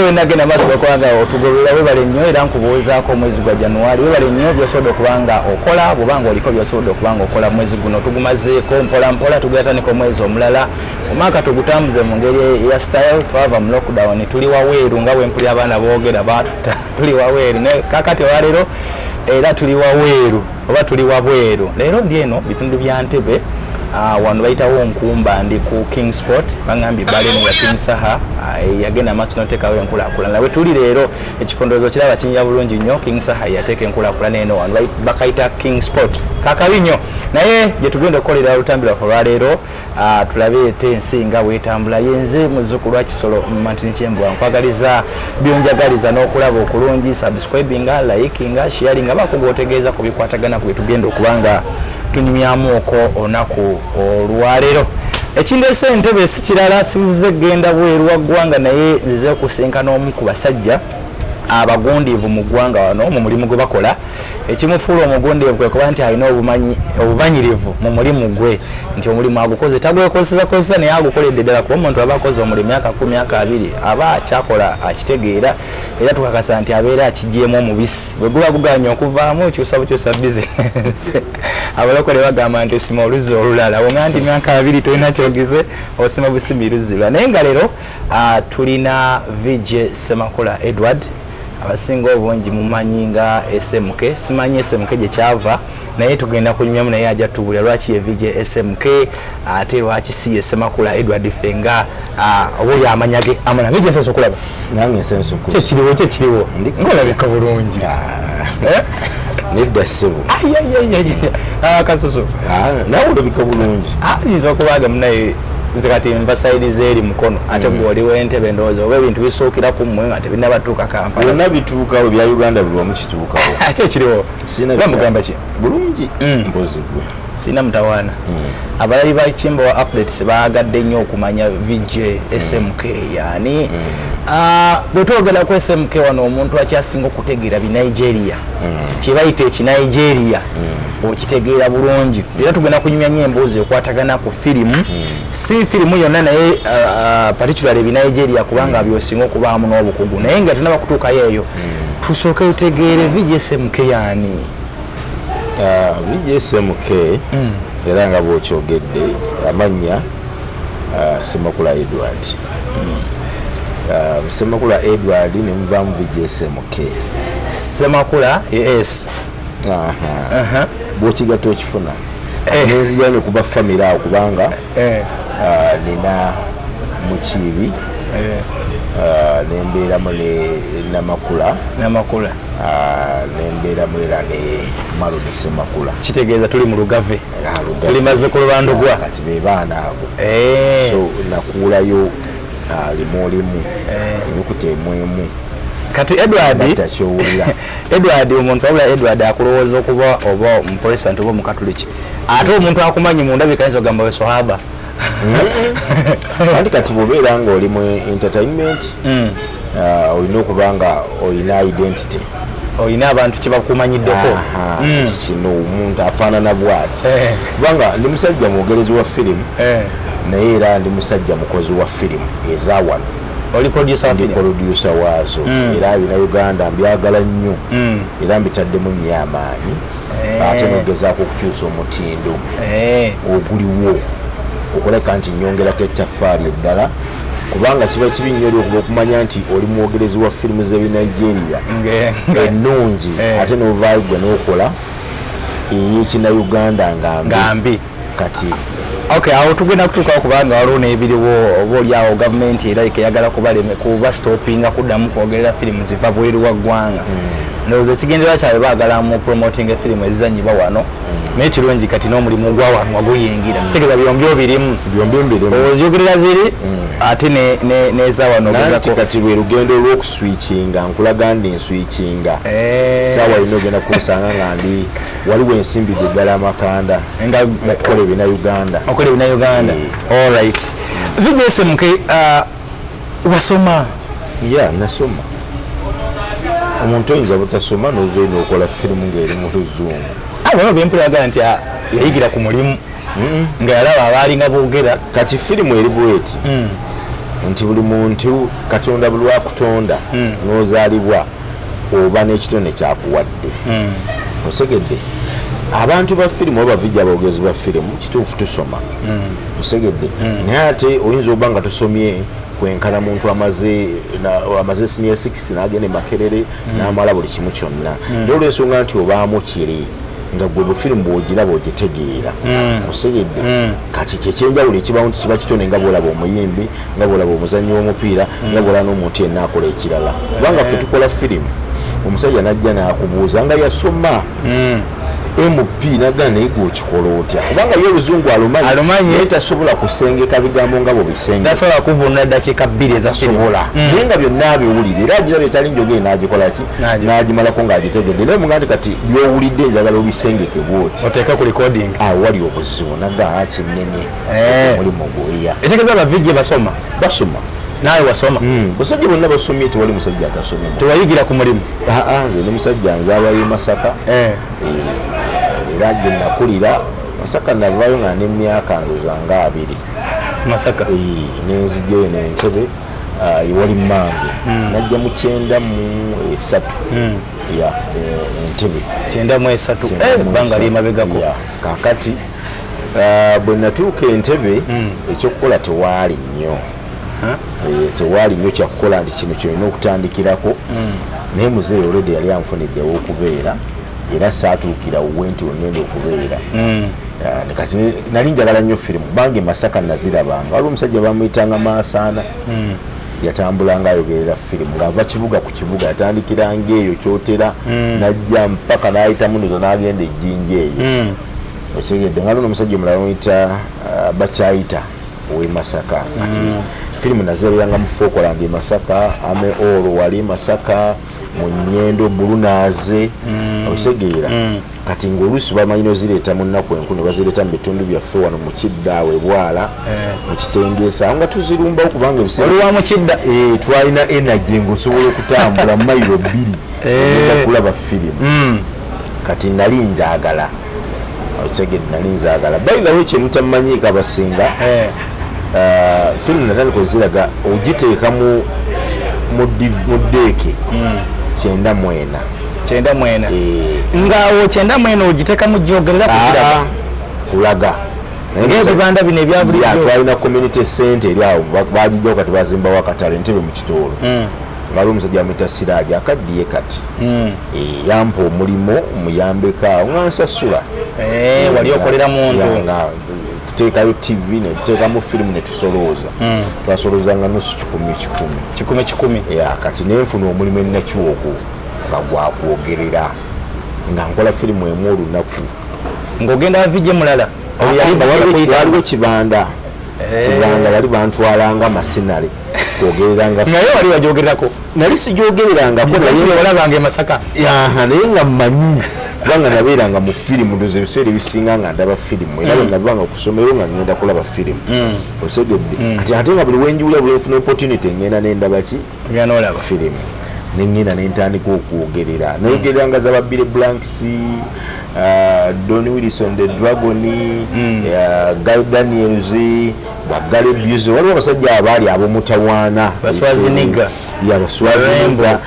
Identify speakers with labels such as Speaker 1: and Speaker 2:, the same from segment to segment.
Speaker 1: Gwe nagenda maaso okuba nga otugobera, webale nnyo. Era nkubuuzaako omwezi gwa January, webale nnyo byosobodde okuba nga okola, bw'oba nga oliko byosobodde okuba nga okola. Mwezi guno tugumazeeko mpola mpola, tugenda tandika omwezi omulala, omwaka tugutambuze mu ngeri eya style. Twava mu lockdown, tuli waweeru nga bwempuli abaana boogera baatuta, tuli waweeru. Naye kakati olwaleero era tuli waweeru oba tuli wabweru. Leero ndi eno bitundu bya Ntebe. Ah, wano bayitawo Nkumba, ndi ku King Sport. Bagambye ebbaala eno ya King Saha, yagenda maaso noteekawo enkulaakulana. We tuli leero ekifo ndowooza kiraba kinyira bulungi nnyo. King Saha yateeka enkulaakulana eno wano, bakayita King Sport, kakabi nnyo. Naye gye tugenda okukolera olutambi lwaffe olwaleero, tulabe ete ensi nga bwetambula. Yenze muzzukulu wa Kisolo Mantini Kyembwa, nkwagaliza byonjagaliza n'okulaba okulungi. Subscribinga, likinga, sharinga, baako gwotegeeza ku bikwatagana ku byetugenda okuba nga tunyumyamu okwo olunaku olwaleero. Ekindeese Entebe si kirala, sizize genda bweru wa ggwanga, naye nzize okusinkana omu ku basajja abagundiivu mu ggwanga wano mu mulimu gwe bakola. Ekimufuula omugundiivu kwe kuba nti alina obumanyirivu mu mulimu gwe, nti omulimu agukoze tagwekozesa kozesa, naye agukoledde ddala, kuba omuntu aba akoze omulimu myaka 10, myaka 20, aba akyakola akitegeera, era tukakasa nti abeera akigyemu omubisi. Bwe guba guganye okuvaamu, okyusa bukyusa bizinesi. Abalokole bagamba nti osima oluzzi olulala. Wonga nti myaka 20 tolina kyogize, osima busimi luzzi lulala. Naye nga leero tulina VJ Semakula Edward, abasinga obungi mumanyi nga SMK. Simanyi SMK gye kyava, naye tugenda kunyumyamu naye, ajja tubulira lwaki ye VJ SMK ate lwaki si ye Semakula Edward ffe nga oba oli amanya ge amala. VJ, nsanyuse okulaba.
Speaker 2: Nange nsanyuse.
Speaker 1: Kyekiriwo, kyekiriwo, ng'olabika bulungi.
Speaker 2: Eh? Nedda ssebo.
Speaker 1: Kasusu.
Speaker 2: Nawe olabika bulungi.
Speaker 1: Yinza okubaga munaye nze kati nva side z'eri Mukono, ate gwe oli w'Entebe. Ndowooza oba ebintu bisuukira ku mmwe nga tebinnabatuuka Kampala.
Speaker 2: Byonna bituukawo, bya Uganda buli wamu kituukawo.
Speaker 1: Ate ekiriwo?
Speaker 2: Sirina.
Speaker 1: Bamugamba ki?
Speaker 2: Bulungi, mpozi gwe?
Speaker 1: Sirina mutawaana. Abalabi ba Kimbowa Updates baagadde nnyo okumanya VJ SMK yaani. Bwe twogera ku SMK wano, omuntu akyasinga okutegeera Binigeria, kye bayita Ekinigeria, okitegeera bulungi. Era tugenda kunyumya nnyo emboozi ekwatagana ku firimu, si firimu yonna, naye particularly Ebinigeria, kubanga byosinga okubaamu n'obukugu. Naye nga tunaba kutuukayo eyo, tusooke tutegeere VJ SMK yaani.
Speaker 2: VJ SMK, era nga bwokyogedde, amannya Semakula Edward. Semakula Edward ne muvaamu VJ SMK.
Speaker 1: Semakula es.
Speaker 2: Aha. Bwokigatta okifuna. Nenzija ne kuba family awo, kubanga nina Mukiibi, nembeeramu ne Namakula.
Speaker 1: Namakula.
Speaker 2: Nembeeramu era ne Maroni Semakula.
Speaker 1: Kitegeeza tuli mu Lugave. Tuli bazzukulu ba Ndugwa.
Speaker 2: Kati be baana abo. So nakuulayo limu limu, enyukuta emu emu.
Speaker 1: Kati Edward
Speaker 2: gatta kyowulira.
Speaker 1: Edward, omuntu wabula Edward akulowooza okuba oba Omuprotestant oba Omukatuliki, ate omuntu akumanyi mu ndabika ayinza okugamba we swahaba.
Speaker 2: Anti kati bw'obeera ng'oli mu entertainment, olina okuba nga olina identity.
Speaker 1: Olina abantu kyebakumanyiddeko.
Speaker 2: Aha, nti kino omuntu afaanana bwati, kubanga ndi musajja mwogerezi wa firimu, naye era ndi musajja mukozi wa firimu eza wano.
Speaker 1: Oli producer wa
Speaker 2: Ndi
Speaker 1: film.
Speaker 2: producer waazo, era bina Uganda mbyagala nnyo, era mbitaddemu nnyo amaanyi, ate nogezaako okukyusa omutindo oguliwo, okuleka nti nyongerako ettaffaali eddala, kubanga kiba kibi nnyo eri okuba okumanya nti oli mwogerezi wa firimu z'Ebinigeria ennungi, ate novaayo gwe n'okola ey'Ekinauganda nga mbi.
Speaker 1: Nga mbi.
Speaker 2: Kati
Speaker 1: Okay, awo tugenda kutuukawo, kubanga waliwo n'ebiriwo, oba oli awo gavumenti era eyagala kubaleme kuba stoppinga kuddamu kwogerera firimu ziva bweru wa ggwanga. Ndowooza ekigendererwa kyabwe baagala mu promoting efirimu ezizanyibwa wano, naye kirungi kati n'omulimu gwa wano waguyingira, kitegeeza byombi obirimu.
Speaker 2: Byombi mbirimu.
Speaker 1: Oyogerera ziri ate n'eza wano.
Speaker 2: Nanti
Speaker 1: ogezako.
Speaker 2: Kati lwe lugendo olw'okuswitchinga, nkulaga ndi nswitchinga. Saawa yina ogenda kunsanga nga ndi waliwo ensimbidde ddala amakanda
Speaker 1: nga
Speaker 2: mu kukola ebina Uganda.
Speaker 1: Okola ebina Uganda. Alright, VJ SMK, wasoma?
Speaker 2: Ya, nasoma. Omuntu oyinza butasoma novayo nokola firimu ng'eri mu Luzungu?
Speaker 1: Abo bempulaga nti yayigira ku mulimu nga yalaba abaalinga boogera.
Speaker 2: Kati firimu eri bweti. Nti buli muntu Katonda buli lwakutonda n'ozaalibwa oba n'ekitone kyakuwadde. Osegedde, abantu ba firimu oba bavijja, abogezi ba firimu, kituufu tusoma, osegedde, naye ate oyinza oba nga tusomye kwenkana muntu amaze senior 6 n'agenda e Makerere n'amala buli kimu kyonna, naye olw'ensonga nti obaamu kiri nga gwe bufirimu bw'ogiraba ogitegeera, osegedde. Kati kyekyenjawulo ekibawo nti kiba kitone, nga bwolaba omuyimbi, nga bwolaba omuzannyi w'omupiira, nga bwolaba n'omuntu yenna akola ekirala, kubanga ffe tukola firimu, omusajja najja n'akubuuza nga yasoma MP, nagana naye gwe okikola otya? Kubanga ye oluzungu alumanyi,
Speaker 1: Alumanyi.
Speaker 2: naye tasobola kusengeka bigambo nga bwebisengeka.
Speaker 1: Tasobola kuvunula ddakiika 2 eza firimu.
Speaker 2: Tasobola, naye nga byonna abiwulira era agira byetali njogere n'agikola ki? N'agimalako ng'agitegedde, naye muga nti kati byowulidde njagala obisengeke bwoti,
Speaker 1: oteeke ku recording.
Speaker 2: Awo wali obuzibu, naga kinenye omulimu gweya.
Speaker 1: Etegeeza aba VJ basoma?
Speaker 2: Basoma.
Speaker 1: Naawe wasoma?
Speaker 2: Basajja bonna basomye, tewali musajja atasomye.
Speaker 1: Tewayigira ku mulimu?
Speaker 2: Aa, nze ne musajja nzaalwa Masaka. Era gye nakulira Masaka, navaayo nga nemyaka ndowooza nga 20.
Speaker 1: Masaka?
Speaker 2: Nenzijjayo nentebe ewali mange, najja mu 93 ya Entebe.
Speaker 1: 93?
Speaker 2: 93.
Speaker 1: Ebbanga lyemabegako.
Speaker 2: Ya, kakati bwe natuuka Entebe, ekyokukola tewaali nnyo. Tewaali nnyo kyakukola nti kino kyolina okutandikirako, naye muzeeyi already yali anfuniddewo okubeera, era saatuukira wuwe nti wengenda okubeera. Ah, kati nali njagala nnyo firimu kubanga e Masaka nazirabanga. Waliwo omusajja bamuyitanga Maasaana, yatambulanga ayogerera firimu ng'ava kibuga ku kibuga, yatandikiranga eyo Kyotera najja mpaka n'ayitamu ndoza n'agenda ejjinja eyo, okitegedde? Nga luno omusajja omulala bamuyita Bakyayita ow'e Masaka. Kati firimu nazirabiranga mu Falkland e Masaka, ame olwo wali e Masaka mu Nyendo Bulunaaze, okitegeera? Kati ng'oluusi bamanyi nozireeta mu nnaku enku ne bazireeta mu bitundu byaffe wano mu Kidda awo ebwala mu Kitengeesa awo nga tuzirumbawo kubanga ebiseera
Speaker 1: Oli wa Mukidda?
Speaker 2: Eh, twalina energy ng'osobola okutambula mayiro 2 ogenda kulaba firimu. Kati nali njagala, okitegedde, nali nzaagala. By the way, kyemutamanyiiko abasinga, firimu natandika oziraga ogiteeka mu deck 94.
Speaker 1: 94?
Speaker 2: Eh.
Speaker 1: Ngaawo 94 ogiteekamu gyogerera kugiraba?
Speaker 2: Ah, kulaga. Naye
Speaker 1: Ng'ebibanda bino ebya
Speaker 2: Ya,
Speaker 1: bulijjo?
Speaker 2: twalina community center eri awo, bagijjawo kati bazimbawo akatale Entebe mu Kitoolo, nga waliwo omusajja bamuyita Siraaji, akaddiye kati. Eh, yampa omulimu muyambeko awo nga nsasula.
Speaker 1: Eh, wali okolera muntu?
Speaker 2: Ya, nga tuteekayo TV netuteekamu firimu netusolooza, twasoloozanga nusu kikumi kikumi.
Speaker 1: Kikumi kikumi.
Speaker 2: Ya, kati nenfuna omulimu enakiwogo nga gwakwogerera, nga nkola firimu emu olunaku.
Speaker 1: Ng'ogenda VJ mulala?
Speaker 2: Waliwo Kibanda, Kibanda bali bantwalanga masinale kwogereranga.
Speaker 1: Naye wali wagyogererako?
Speaker 2: Nali sigyogererangako, naye
Speaker 1: Olabanga e Masaka?
Speaker 2: Yaha, naye nga mmanyi kubanga nabeeranga mu firimu, ndoza ebiseera ebisinga nga ndaba firimu, era bwe navanga ku ssomero nga ngenda kulaba firimu, osegedde? Kati ate nga buli wenjiwulira, buli nfuna opportunity, ngenda nendaba ki?
Speaker 1: Ogenda n'olaba.
Speaker 2: Firimu, nengenda nentandika okwogerera, nayogereranga za ba Billy Blanks, Don Wilson the Dragon, Guy Daniels, ba Gary Busey, waliwo abasajja abaali ab'omutawaana.
Speaker 1: Ba Schwarzenegger.
Speaker 2: Ya, ba Schwarzenegger,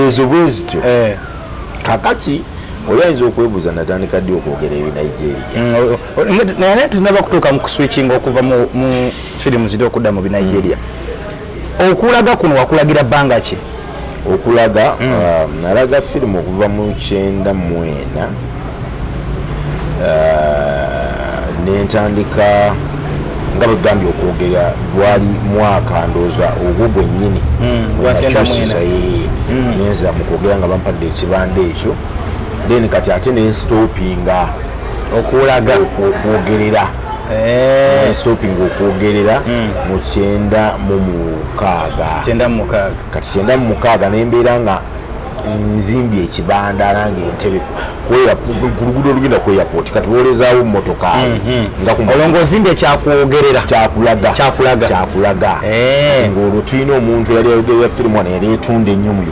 Speaker 2: ezo bwe zityo. Kakati oli ayinza okwebuuza, natandika ddi okwogera ebinigeria?
Speaker 1: Naye tunaba kutuuka mu kuswitching okuva mu firimu ziri okudda mu binigeria. Okulaga kuno wakulagira bbanga ki?
Speaker 2: Okulaga, nalaga firimu okuva mu 94, nentandika nga bwegambye okwogera gwali mwaka ndowooza ogwo gwennyini.
Speaker 1: Gwa 94.
Speaker 2: Nakyusiza, nenza mu kwogera nga bampadde ekibanda ekyo, then kati ate nenstopinga
Speaker 1: Okulaga?
Speaker 2: Okwogerera, nstopinga okwogerera mu 96.
Speaker 1: 96.
Speaker 2: Kati 96 nembeera nga nzimbye ekibanda nange Entebe ku luguudo olugenda ku airport, kati boolezaawo motoka nga ku
Speaker 1: Olwo ng'ozimbye kyakwogerera?
Speaker 2: Kyakulaga.
Speaker 1: Kyakulaga.
Speaker 2: Kyakulaga. Kati ng'olwo tulina omuntu eyali ayogerera firimu wano, yali etunda ennyo mu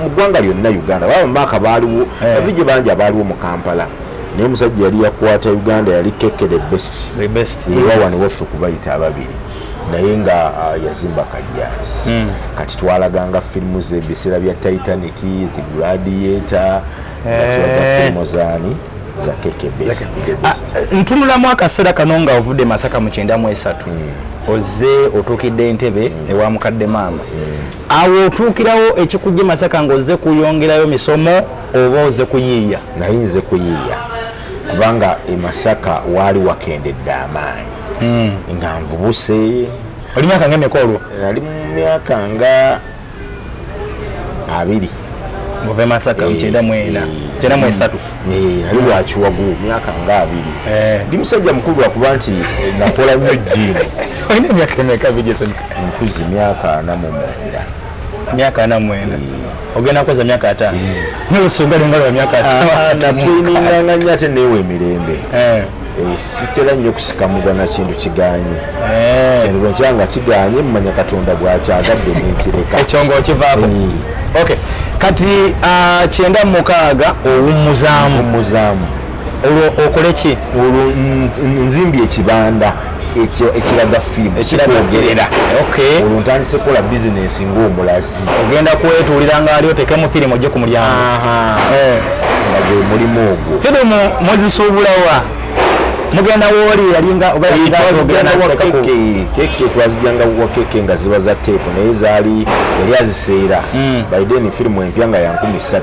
Speaker 2: ggwanga lyonna Uganda. Baba maaka baaliwo, ba VJ bangi abaaliwo mu Kampala, naye omusajja yali yakwata Uganda yali Keke the Best.
Speaker 1: The Best.
Speaker 2: Ewa wano waffe kubayita ababiri. Naye nga yazimba Kajjansi. Kati twalaganga firimu ze ebiseera bya Titanic, zi Gladiator, nga tulaga firimu zaani, za Keke Best, the best.
Speaker 1: Ntunulamu akaseera kano nga ovudde Masaka mu 93, ozze otuukidde Entebe ewa mukadde maama. Awo otuukirawo ekikujja Masaka ng'ozze kuyongerayo misomo oba ozze kuyiiya?
Speaker 2: Naye nze kuyiiya, kubanga e Masaka waali wakendedde amaanyi nga nvubuse.
Speaker 1: Oli myaka ng'emeka olwo?
Speaker 2: Nali mu myaka nga 20.
Speaker 1: Ng'ova e Masaka mu 94, 93.
Speaker 2: Nali lwakiwagu, myaka nga 20. Ndi musajja mukulu lwakuba nti nakola nnyo gym.
Speaker 1: Olina emyaka emeka, VJ Ssenfuka?
Speaker 2: Nkuzi myaka 49.
Speaker 1: Myaka 49, ogenda kukoza myaka 50 n'olusunga linga lwa myaka 36.
Speaker 2: Natwininganga nnyo ate neewa emirembe. Sitera nnyo kusikamugwa na kintu kiganye. Kintu bwe kyanga kiganye, mmanya Katonda bw'akyagadde nenkireka.
Speaker 1: Ekyo ng'okivaako. Okay, kati 96 owummuzaamu.
Speaker 2: Muzaamu.
Speaker 1: Olwo okole ki?
Speaker 2: Olwo nzimbye ekibanda ekiraga firimu.
Speaker 1: Ekiraga.
Speaker 2: Sikwogerera. Olwo ntandise kukola bizinesi ng'omulazi.
Speaker 1: Ogenda kwetuulira nga ali otekemu firimu ojje ku mulyango.
Speaker 2: Nga gwe mulimu ogwo.
Speaker 1: Firimu muzisuubulawa? Mugenda wooli yalinga oba yalinga
Speaker 2: Twazijjanga
Speaker 1: ogenda
Speaker 2: wa
Speaker 1: naziteeka ku
Speaker 2: Keke. Keke twazijjanga wa Keke nga ziba za teepu, naye zaali yali aziseera. By then firimu empya nga ya 3000,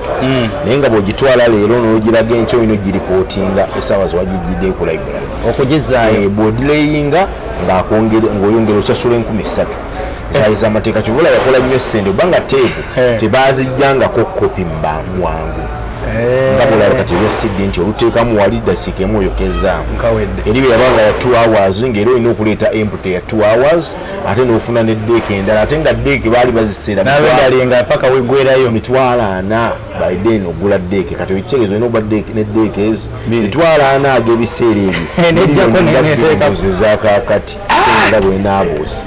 Speaker 2: naye nga bw'ogitwala leero n'ogiraga enkya, olina ogiripootinga essaawa zewagijjidde ku library.
Speaker 1: Okugizaayo.
Speaker 2: Bw'odelayinga ng'oyongera osasula 3000. Zaali z'amateeka. Kivula yakola nnyo ssente kubanga teepu tebazijjangako kopi mwangu nga bwolaba kati ebya CD nti oluteekamu wali dakiika emu oyokezaamu.
Speaker 1: Nkawedde.
Speaker 2: Eri bwe yabanga ya 2 hours, ng'era olina okuleeta empty ya 2 hours, ate n'ofuna ne deck endala, ate nga deck baali baziseera
Speaker 1: Nawendalinga paka wegwerayo.
Speaker 2: 40,000. By then ogula deck, kati ekitegeeza olina okuba ne deck ezi 40,000 ag'ebiseera ebyo.
Speaker 1: Nejjako neteeka.
Speaker 2: Ezakakati nga bwenaabuusa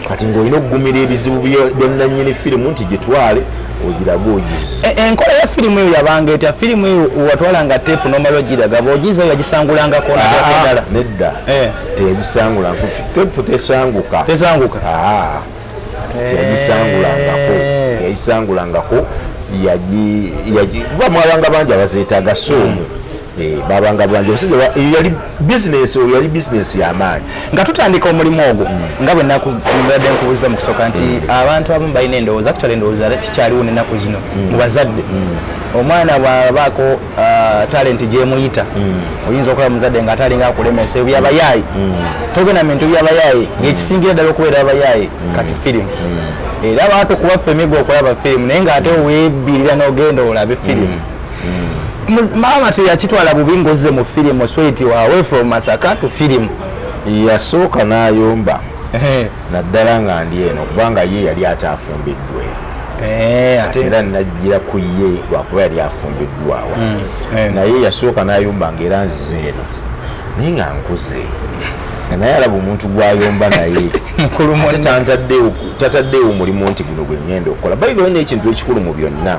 Speaker 2: kati ng'olina okugumira ebizibu bya nannyini firimu nti gitwale ogirage ogize.
Speaker 1: Enkola ya firimu eyo yabanga etya? Firimu eyo watwalanga teepu nomala ogiraga, bw'ogizayo yagisangulangako nateeka endala?
Speaker 2: Nedda. Teyagisangula, tepu tesanguka.
Speaker 1: Tesanguka.
Speaker 2: Ah, teyagisangulangako. Teyagisangulangako, kuba mwabanga bangi abazeetaaga, so omu. Babanga bangi abasajja eyo yali bizinesi, oyo yali bizinesi y'amaanyi.
Speaker 1: Nga tutandika omulimu ogwo, nga bwe nakubadde nkubuuza mu kusooka nti abantu abamu balina endowooza, actually endowooza era kikyaliwo n'ennaku zino mu bazadde, omwana bw'abaako talent gyemuyita, oyinza okulaba muzadde nga atalinga akulemesa ebyabayaayi, togenda mu bintu byabayaayi, ng'ekisingira ddala okubeera abayaayi kati firimu. Era baatukuba emigo okulaba firimu, naye ng'ate weebbirira n'ogenda olabe firimu. Maama teyakitwala bubi ng'ozze mu firimu straight away from Masaka to firimu?
Speaker 2: Yasooka n'ayomba, naddala nga ndi eno, kubanga ye yali ate afumbiddwa. Kati
Speaker 1: Ate
Speaker 2: era najjira ku ye lwakuba yali afumbiddwawa. Naye yasooka n'ayomba nga era nzize eno, naye nga nkuze, nga naye alaba omuntu gw'ayomba naye
Speaker 1: Mukulu
Speaker 2: ate
Speaker 1: munne.
Speaker 2: tataddeewo mulimu nti guno gwe ŋŋenda okukola. By the way, n'ekintu ekikulu mu byonna,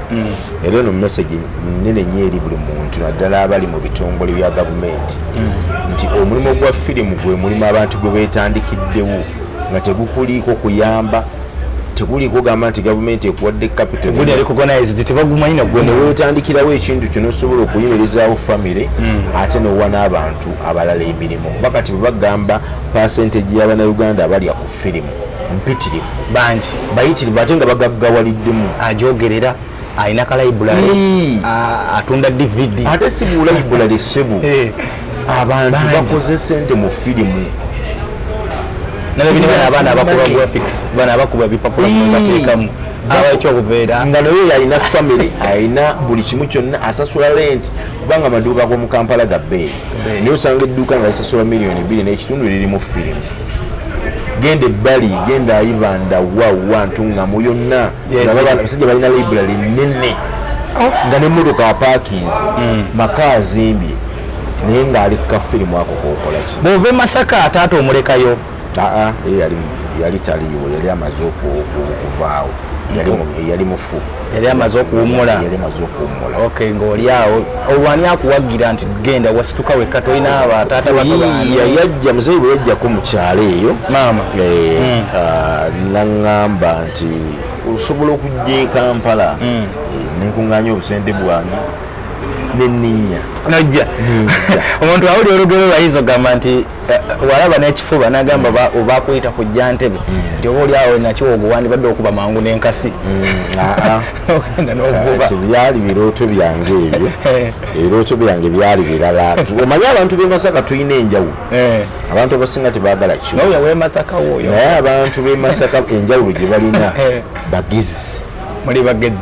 Speaker 2: era eno message nene nnyo eri buli muntu, naddala abali mu bitongole bya gavumenti, nti omulimu gwa firimu gwe mulimu abantu gwe beetandikiddewo nga tegukuliiko kuyamba, teguliiko gamba nti gavumenti ekuwadde capital.
Speaker 1: Guli recognized, tebagumanyi nagwe.
Speaker 2: Gwe neweetandikirawo ekintu kino, osobola okuyimirizaawo famire ate nowa n'abantu abalala emirimu, kuba kati bwe bagamba percentage y'abannayuganda abalya ku firimu mpitirivu.
Speaker 1: Bangi.
Speaker 2: Bayitirivu, ate nga bagaggawaliddemu.
Speaker 1: Ajogerera alina ka library, atunda DVD.
Speaker 2: Ate si bulayibulale, ssebo. Abantu
Speaker 1: Bangi.
Speaker 2: bakoze sente mu firimu.
Speaker 1: Nalabye bano abaana abakuba
Speaker 2: Simanyi.
Speaker 1: graphics, bano abakuba ebipapula, bateekamu abakyokuveera.
Speaker 2: Nga naye yalina family, alina buli kimu kyonna, asasula rent, kubanga amaduuka g'omu Kampala ga bbeeyi, naye osanga edduuka nga lisasula 2.5 miliyoni lirimu firimu. Genda ebbali, genda Ibanda, wa Ntuŋŋamu yonna, nga abasajja balina library nene, nga nemmotoka apaakinze, maka azimbye, naye ng'ali ku kafirimu ako kokola ki?
Speaker 1: Bw'ova e Masaka, taata omulekayo?
Speaker 2: Aa, ye yali taliiwo, yali amaze okuvaawo. Yali mufu.
Speaker 1: Yali amaze okuwummula.
Speaker 2: Yali amaze okuwummula.
Speaker 1: Okay, ng'oli awo, olwani akuwagira nti genda wasituka wekka, tolina abataata bato baani?
Speaker 2: Yajja, muzeeyi bwe yajjako mu kyalo eyo,
Speaker 1: Maama.
Speaker 2: Naŋŋamba nti osobola okujja e Kampala. Nenkuŋŋaanya obusente bwange nenninnya.
Speaker 1: Nojja. Omuntu awuli olugero lwayinza okugamba nti walaba n'ekifuba n'agamba obakuyita kujja ntebe, nti oba oli awo nakiwogo wandibadde okuba mangu n'enkasi. Ogenda n'ovuba.
Speaker 2: Kati byali birooto byange ebyo. Ebirooto byange byali birala. Omanyi abantu b'e Masaka tulina enjawulo. Abantu abasinga tebaagala kyo.
Speaker 1: N'oyo w'e Masaka w'oyo.
Speaker 2: Naye abantu b'e Masaka enjawulo gye balina, bagezi.
Speaker 1: Muli bagezi.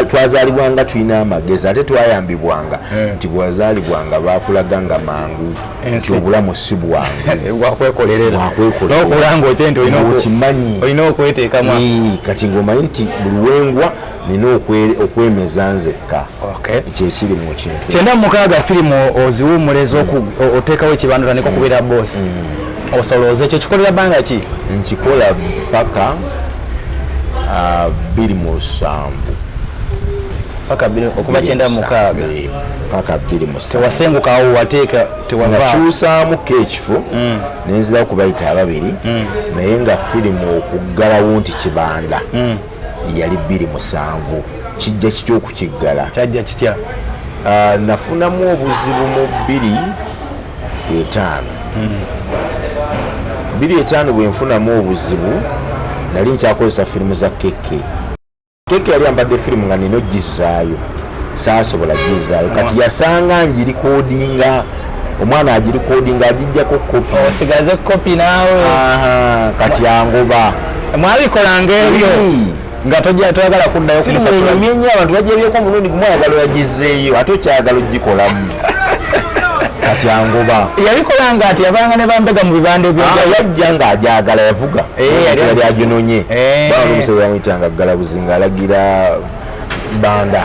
Speaker 2: Twazaalibwanga tulina amagezi, ate twayambibwanga nti bwewazaalibwanga bakulaganga mangu nti obulamu si bwangu.
Speaker 1: Bwakwekolerera.
Speaker 2: Bwakwekolerera.
Speaker 1: N'okulanga otya nti
Speaker 2: Okimanyi.
Speaker 1: olina okweteekamu.
Speaker 2: Kati ng'omanyi nti buli wengwa nina okwemeza nzekka. Kyekiri mu kintu.
Speaker 1: 96 firimu oziwummula oteekawo ekibanda, otandika okubeera boss. Osolooza ekyo kikolera bbanga ki?
Speaker 2: Nkikola paka 2007.
Speaker 1: Paka bbiri, okuva 96.
Speaker 2: Paka 2007.
Speaker 1: Tewasenguka awo wateeka, tewava.
Speaker 2: Nakyusaamuko ekifo nenzirawo kubayita ababiri, naye nga firimu okuggalawo nti kibanda yali 2007. Kijja kitya okukiggala?
Speaker 1: Kyajja kitya?
Speaker 2: Nafunamu obuzibu mu 2005. 2005 bwe nfunamu obuzibu, nali nkyakozesa firimu za Keke. Keke yali ambadde firimu nga nina ogizaayo, saasobola gizaayo. Kati yasanga ngirikodinga, omwana agirikodinga, agijjako kopi.
Speaker 1: Osigaze kopi naawe.
Speaker 2: Kati angoba.
Speaker 1: Mwabikolanga ebyo nga toyagala kuddayo kumusasula.
Speaker 2: Firimu enyumye nnyo, abantu bagyebyeko omulundi gumu, ayagala oyagizeeyo, ate okyayagala ogikolamu. Kati angoba.
Speaker 1: Yabikolanga ati yabanga ne bambega mu bibanda ebyo.
Speaker 2: Yajja ng'agyagala, yavuga.
Speaker 1: Yali
Speaker 2: yali aginonye. Baba omusajja bamuyitanga Galabuzi ng'alagira banda.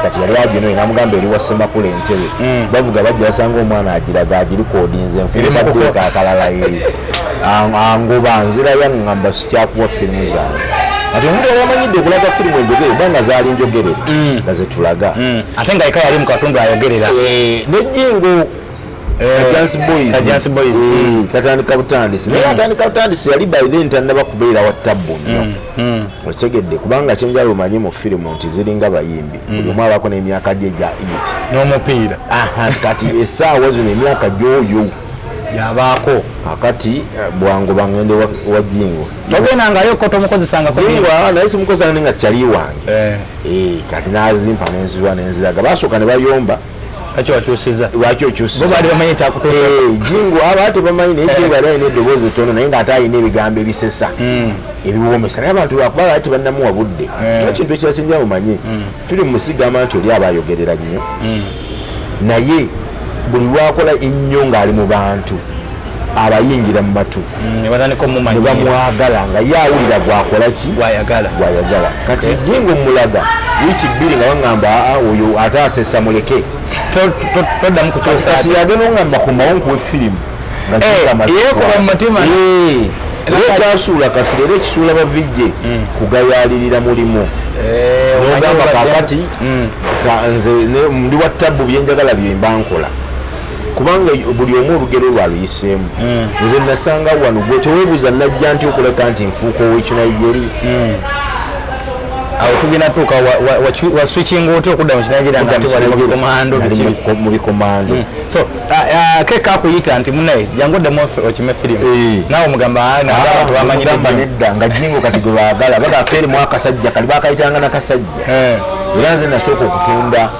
Speaker 2: Kati yali aginonye, n'amugamba eri wa Ssemakula entebe. Bavuga bajja basanga omwana agiraga agirikodinze,
Speaker 1: Eri mu kuko.
Speaker 2: nfuuka akalala. Angoba nzira yaŋŋamba sikyakuwa firimu zange. Kati omuntu yali amanyidde okulaga firimu enjogere, kubanga zaali njogerere nga zetulaga.
Speaker 1: Ate nga eka yali mu katundu ayogerera.
Speaker 2: Nejjingo Kajansi Boys.
Speaker 1: Kajansi Boys.
Speaker 2: Katandika butandisi, naye atandika butandisi yali by then tannaba kubeera wa tabbu nnyo. Okitegedde? Kubanga kyenjala omanyi mu firimu nti ziringa bayimbi, buli omu abaako n'emyaka gye egya it.
Speaker 1: N'omupiira.
Speaker 2: Kati essaawa zino emyaka gy'oyo
Speaker 1: yabaako.
Speaker 2: Kakati bwangu bangende wa Jingo.
Speaker 1: Togendangayo ko, tomukozesangako?
Speaker 2: Jingo, naye simukozesa nga kyali wange. Kati nazimpa nenzirwa nenziraga, basooka ne bayomba.
Speaker 1: Lwaki wakyusiza?
Speaker 2: Lwaki okyusiza?
Speaker 1: Bo baali bamanyi ekyakutuusa.
Speaker 2: Jingo aba tebamanyi, naye Jingo yali alina eddoboozi ettono, naye ng'ate alina ebigambo ebisesa, ebiwoomesa, naye abantu lwakuba baali tebannamuwa budde. Kyo kintu ekirala kyenjala omanye, firimu sigamba nti oli aba ayogerera nnyo, naye buli lwakola ennyo ng'ali mu bantu abayingira mu matu.
Speaker 1: Ne batandika
Speaker 2: Ne
Speaker 1: omumanyira.
Speaker 2: bamwagala nga ye awulira gwakola ki?
Speaker 1: Gwayagala.
Speaker 2: Gwayagala. Kati Jingo mulaga wiiki 2 nga baŋŋamba, aa, oyo ate asesa, muleke.
Speaker 1: Toddamu kukyusa.
Speaker 2: Kasi yagenda oŋŋamba komawo nkuwe firimu nga Jingo amaze
Speaker 1: Yeekuba mu mutima.
Speaker 2: Era ekyasuula Kasiro, era ekisuula bavijje kugayaalirira mulimu. Nogamba kakati nze ndi wa tabbu, byenjagala byemba nkola, kubanga buli omu olugero lwaluyiseemu. Nze nasanga wano gwe teweebuuza najja nti okuleka nti nfuuka ow'Ekinigeria.
Speaker 1: Awo tugenda tuuka wa switching otya okudda mu Kinigeria nga ate wali mu bikomando?
Speaker 2: Nali
Speaker 1: biki?
Speaker 2: mu bikomando.
Speaker 1: So keka akuyita nti munaye jangu oddemu okime firimu. Naawe omugamba, "Ah, naye abantu bamanyire
Speaker 2: Mugamba
Speaker 1: nnyo."
Speaker 2: Nedda, nga Jingo kati gwe baagala bagafa erimu akasajja kali bakayitanga nakasajja. Era nze nasooka okutunda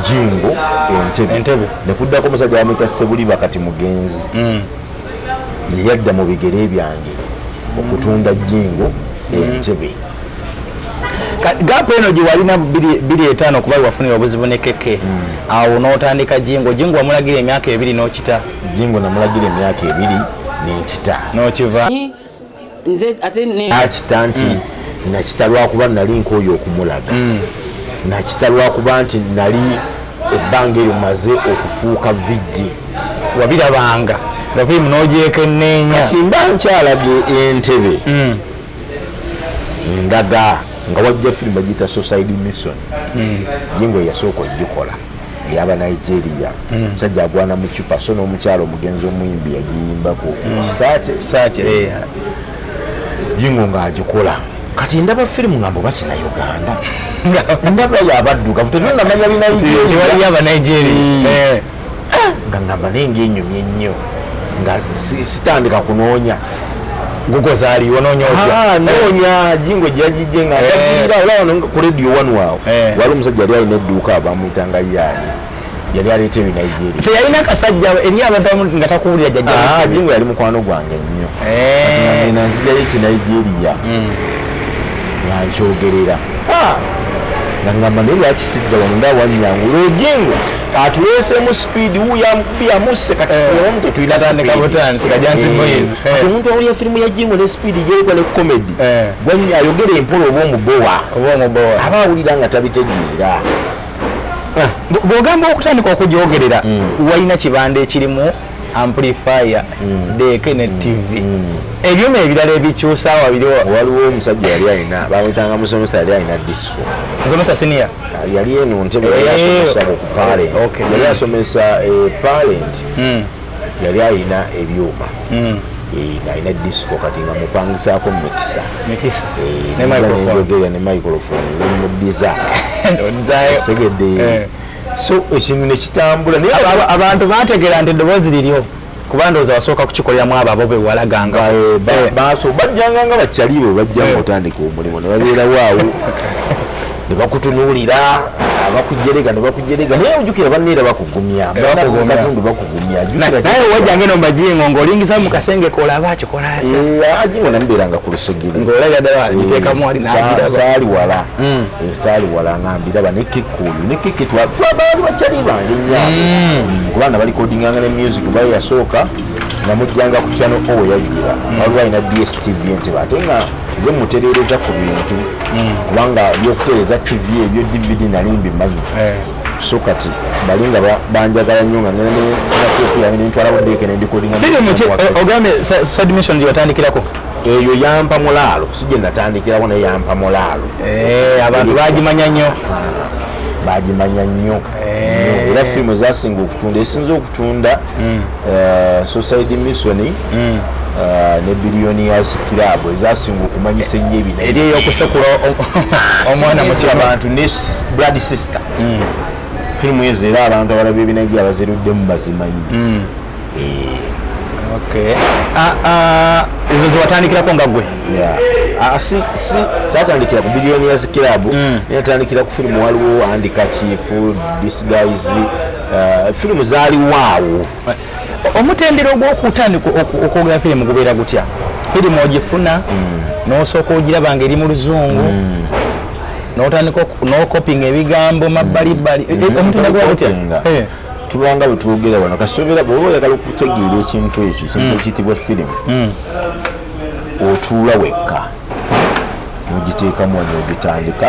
Speaker 2: Jingo entebe.
Speaker 1: Entebe.
Speaker 2: Nekuddako omusajja bamuyita Sebuliba, kati mugenzi, yeyadda mu bigere byange okutunda Jingo entebe.
Speaker 1: Gap eno gye walina 2005 kuba wafunira obuzibu ne Keke, awo n'otandika Jingo. Jingo wamulagira emyaka 2 n'okita?
Speaker 2: Jingo namulagira emyaka 2 nenkita.
Speaker 1: N'okiva.
Speaker 3: Nze ate ne
Speaker 2: Akita nti nakita lwakuba nali nkooye okumulaga, nakita lwakuba nti nali ebbanga eryo maze okufuuka VJ.
Speaker 1: Wabirabanga nga firimu n'ogyekenneenya.
Speaker 2: Kati mba nkyalaga entebe. Ndaga nga wajja firimu bagiyita Suicide Mission. Jingo yasooka ogikola, eyaba Nigeria. Musajja agwana mu cupa, so n'omukyalo omugenzi omuyimbi yagiyimbako, Kisaakye.
Speaker 1: Kisaakye, eh.
Speaker 2: Jingo ng'agikola. Kati ndaba firimu nga mbu bakina Uganda, ndaba yabaddugavu, tetunamanya Binigeria.
Speaker 1: Tewali Abanigeria. Eh.
Speaker 2: Nga ngamba naye ngaenyumye nnyo, nga sitandika kunoonya.
Speaker 1: Google zaaliwo, noonya otya?
Speaker 2: Ah, noonya Jingo gye yagijje nga ndagirira. Olaba wano ku Radio One waawo, wali omusajja yali alina edduuka, bamuyitanga yaani, yali aleeta Ebinigeria.
Speaker 1: Teyalina kasajja eri abantu abamu nga takuwulira jjajja?
Speaker 2: Ah, Jingo yali mukwano gwange nnyo. Ngenda nzijayo Ekinigeria nga nkyogerera. Ah, nga ngamba naye lwaki sidda wano, ndawanyangula ojingo atuleesemu speed, wuyo amukubi amusse. Kati ffe tetulina
Speaker 1: Katandika
Speaker 2: speed.
Speaker 1: butandisi, Kajansi Boys.
Speaker 2: Kati omuntu awulira firimu ya Jingo ne speed gyerikola ne comedy, gwanyi ayogera empola oba omubowa.
Speaker 1: Oba omubowa.
Speaker 2: Aba awulira nga tabitegeera.
Speaker 1: Bw'ogamba okutandika okugyogerera, walina kibanda ekirimu amplifier, deck ne TV, ebyuma ebirala ebikyusa wabiriwo?
Speaker 2: Waliwo omusajja yali alina, bamuyitanga Musomesa, yali alina disco.
Speaker 1: Musomesa senior?
Speaker 2: Yali eno ntebe, yali asomesa ku parent. Yali asomesa parent. Yali alina ebyuma. Ng'alina disco, kati nga mupangisaako mixer.
Speaker 1: Mixer.
Speaker 2: Eh,
Speaker 1: ne microphone.
Speaker 2: Nenjogera ne microphone nemuddiza.
Speaker 1: Oddayo.
Speaker 2: Segedde. So ekintu nekitambula naye
Speaker 1: Abantu bategeera nti eddoboozi liryo, kuba ndowooza wasooka kukikoleramu abo abo bewalaganga.
Speaker 2: Baso bajjanga nga bakyali be bajja nga otandika omulimu, ne babeerawo awo ne bakutunuulira, abakujerega ne bakujerega, naye ojjukira banneera bakugumya.
Speaker 1: Bakugumya.
Speaker 2: Katundu bakugumya. Jjukira
Speaker 1: Naye wajjanga eno mbajingo ng'olingiza mu kasenge kolaba akikola atya.
Speaker 2: Ajingo namubeeranga ku lusegere.
Speaker 1: Ng'olabira ddala giteekamu wali n'agiraba.
Speaker 2: Saali wala. Saali wala nga mbiraba ne Kekulu ne Keke, twabaali bakyali bange nnyo abo. Kubanga balikodinganga ne music bayo yasooka nga mujjanga ku Channel O, yajjira waliwo alina DStv Entebe, ate nga nze mutereereza ku bintu, kubanga ebyokutereeza TV, ebyo DVD nali mbimanyi. So kati bali nga banjagala nnyo, nga ngenda nenateepu yange nentwalawo deck nendikodinga.
Speaker 1: Firimu ki ogambye Suicide Mission gye watandikirako?
Speaker 2: Eyo yampa mulaalo, si gye natandikirawo, naye yampa mulaalo.
Speaker 1: Abantu bagimanya nnyo.
Speaker 2: Bagimanya nnyo nnyo. Era firimu ezasinga okutunda, esinza okutunda, Suicide Mission ne Billionaires Club, ezasinga okumanyisa ennyo ebina.
Speaker 1: Eri ey'okusekula omwana mu kiro.
Speaker 2: Abantu ne Blood Sister, firimu ezo era abantu abalaba ebinajja abaziruddemu bazimanyi.
Speaker 1: Okay. Ah, ah, ezo zewatandikirako nga gwe?
Speaker 2: Yeah. Ah, si kyatandikira ku Billionaires Club, naye natandikira ku firimu, waliwo Handkerchief, Disguise, firimu zaaliwo awo.
Speaker 1: Omutendera ogw'okutandika okwogera firimu gubeera gutya? Firimu ogifuna n'osooka ogiraba nga eri mu Luzungu, n'otandika n'okopinga ebigambo mabbalibbali. Omutendera guba gutya?
Speaker 2: Okopinga. Tubanga bwe twogera wano, kasobera bw'oba oyagala okutegeera ekintu ekyo, ekintu ekiyitibwa firimu, otuula wekka n'ogiteekamu wano, ogitandika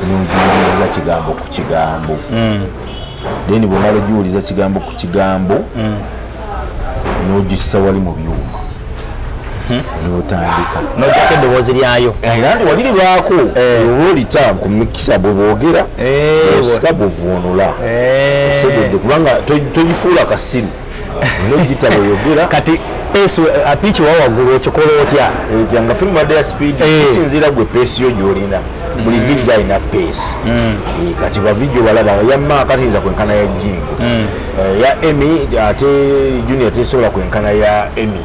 Speaker 2: n'ogiwuliriza kigambo ku kigambo. Then bwomala ogiwuliza kigambo ku kigambo, n'ogissa wali mu byuma n'otandika.
Speaker 1: N'ojjako eddoboozi lyayo.
Speaker 2: Era nti waliri lwako oba olita ku mixer, bwe boogera osika buvuunula. Osegedde? Kubanga togifuula kasiru, nogita bweyogera.
Speaker 1: Kati pace, pitch wa waggulu okikola otya?
Speaker 2: Etya nga firimu badde ya speed? Kisinziira gwe pace yo gyolina. Buli VJ alina pace. Kati ba VJ balaba ya Maaka tiyinza kwenkana ya Jingo. Ya Emi ate Junior tesobola kwenkana ya Emi.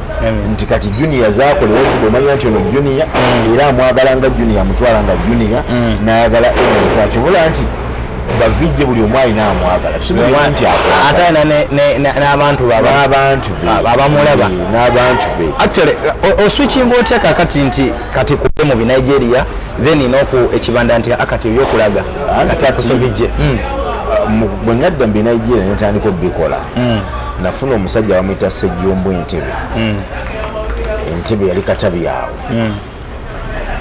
Speaker 2: Nti kati Junior zakola eziba, omanya nti ono Junior era amwagala nga Junior, amutwala nga Junior, nayagala Emi amutwala. Kyobola nti ba VJ buli omu alina amwagala, si buli omu nti akwagala.
Speaker 1: Ate alina n'abantu baba
Speaker 2: N'abantu be.
Speaker 1: Abamulaba.
Speaker 2: N'abantu be.
Speaker 1: Actually, oswitchinga otya kakati nti kati kube mu Binigeria, then noku ekibanda nti akati ebyokulaga kati afuse VJ?
Speaker 2: Bwe nadda mu Binigeria netandika obikola, nafuna omusajja bamuyita Sejjombo Entebe. Entebe yali Katabi awo,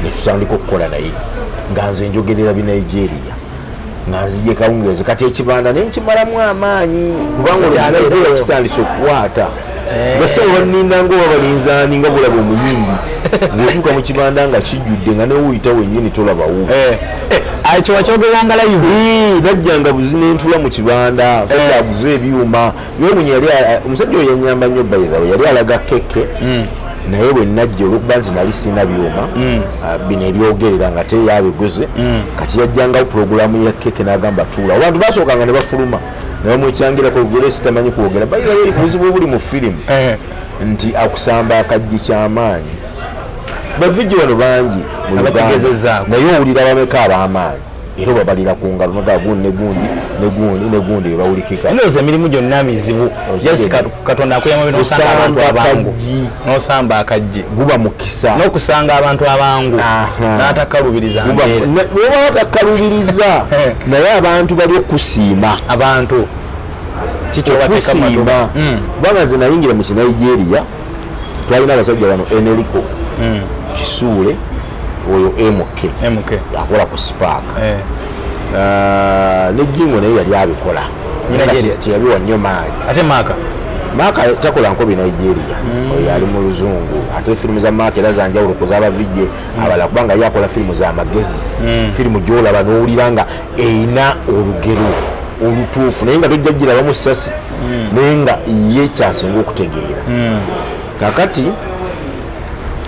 Speaker 2: netutandika okukola naye nga nze njogerera Binigeria, nga nzije kawungeezi. Kati ekibanda nenkimalamu amaanyi, kubanga
Speaker 1: Kyabeerewo.
Speaker 2: Olunigeria kitandise okukwata. Nga baninda nga oba balinzaani, nga bulaba omuyimbi ng'otuuka mu kibanda nga kijjudde, nga newuyita wennyini tolabawo.
Speaker 1: Ekyo wakyogeranga live?
Speaker 2: Najjanga buzi nentula mu kibanda, aguze ebyuma. Byewunya, yali omusajja oyo yanyamba nnyo. By the way, yali alaga keke, naye bwe najja, olwokuba nti nali sina byuma bino ebyogerera nga te yabiguze, kati yajjangawo puroguramu ya keke n'agamba tuula. Abantu basookanga ne bafuluma ne bamwekyangirako golesi tamanyi kwogera. By the way, buzibu obuli mu firimu nti akusamba akajji kyamaanyi. Ba VJ wano bangi mu Uganda,
Speaker 1: Abategezezzaako.
Speaker 2: naye owulira bameka ab'amaanyi? Era obabalira ku ngalo, noga gundi ne gundi ne gundi ne gundi ebawulikika.
Speaker 1: Ndowooza emirimu gyonna mizibu. Just Katonda akuyamba nosanga abantu
Speaker 2: Osamba
Speaker 1: abangu.
Speaker 2: Akaggi.
Speaker 1: Nosamba akaggi.
Speaker 2: Guba mukisa.
Speaker 1: N'okusanga abantu abangu n'atakalubiriza mbeera.
Speaker 2: Oba batakalubiriza, naye abantu bali okusiima.
Speaker 1: Abantu kikyobateeka mu matu.
Speaker 2: Okusiima, kubanga nze nayingira mu Kinigeria, twalina abasajja bano, Enerico Kisuule, oyo MK
Speaker 1: MK.
Speaker 2: akola ku Spark. Ne Jingo naye yali abikola.
Speaker 1: Nigeria.
Speaker 2: Teyabiwa nnyo maanyi.
Speaker 1: Ate Maaka?
Speaker 2: Maaka takola nkobi Nigeria, oyo ali mu luzungu. Ate firimu za Maaka era zanjawulo ku z'aba VJ abalala, kubanga ye akola firimu z'amagezi, firimu gyolaba n'owulira nga erina olugero olutuufu, naye nga tojja girabamu sasi, naye nga ye kyasinga okutegeera. Kakati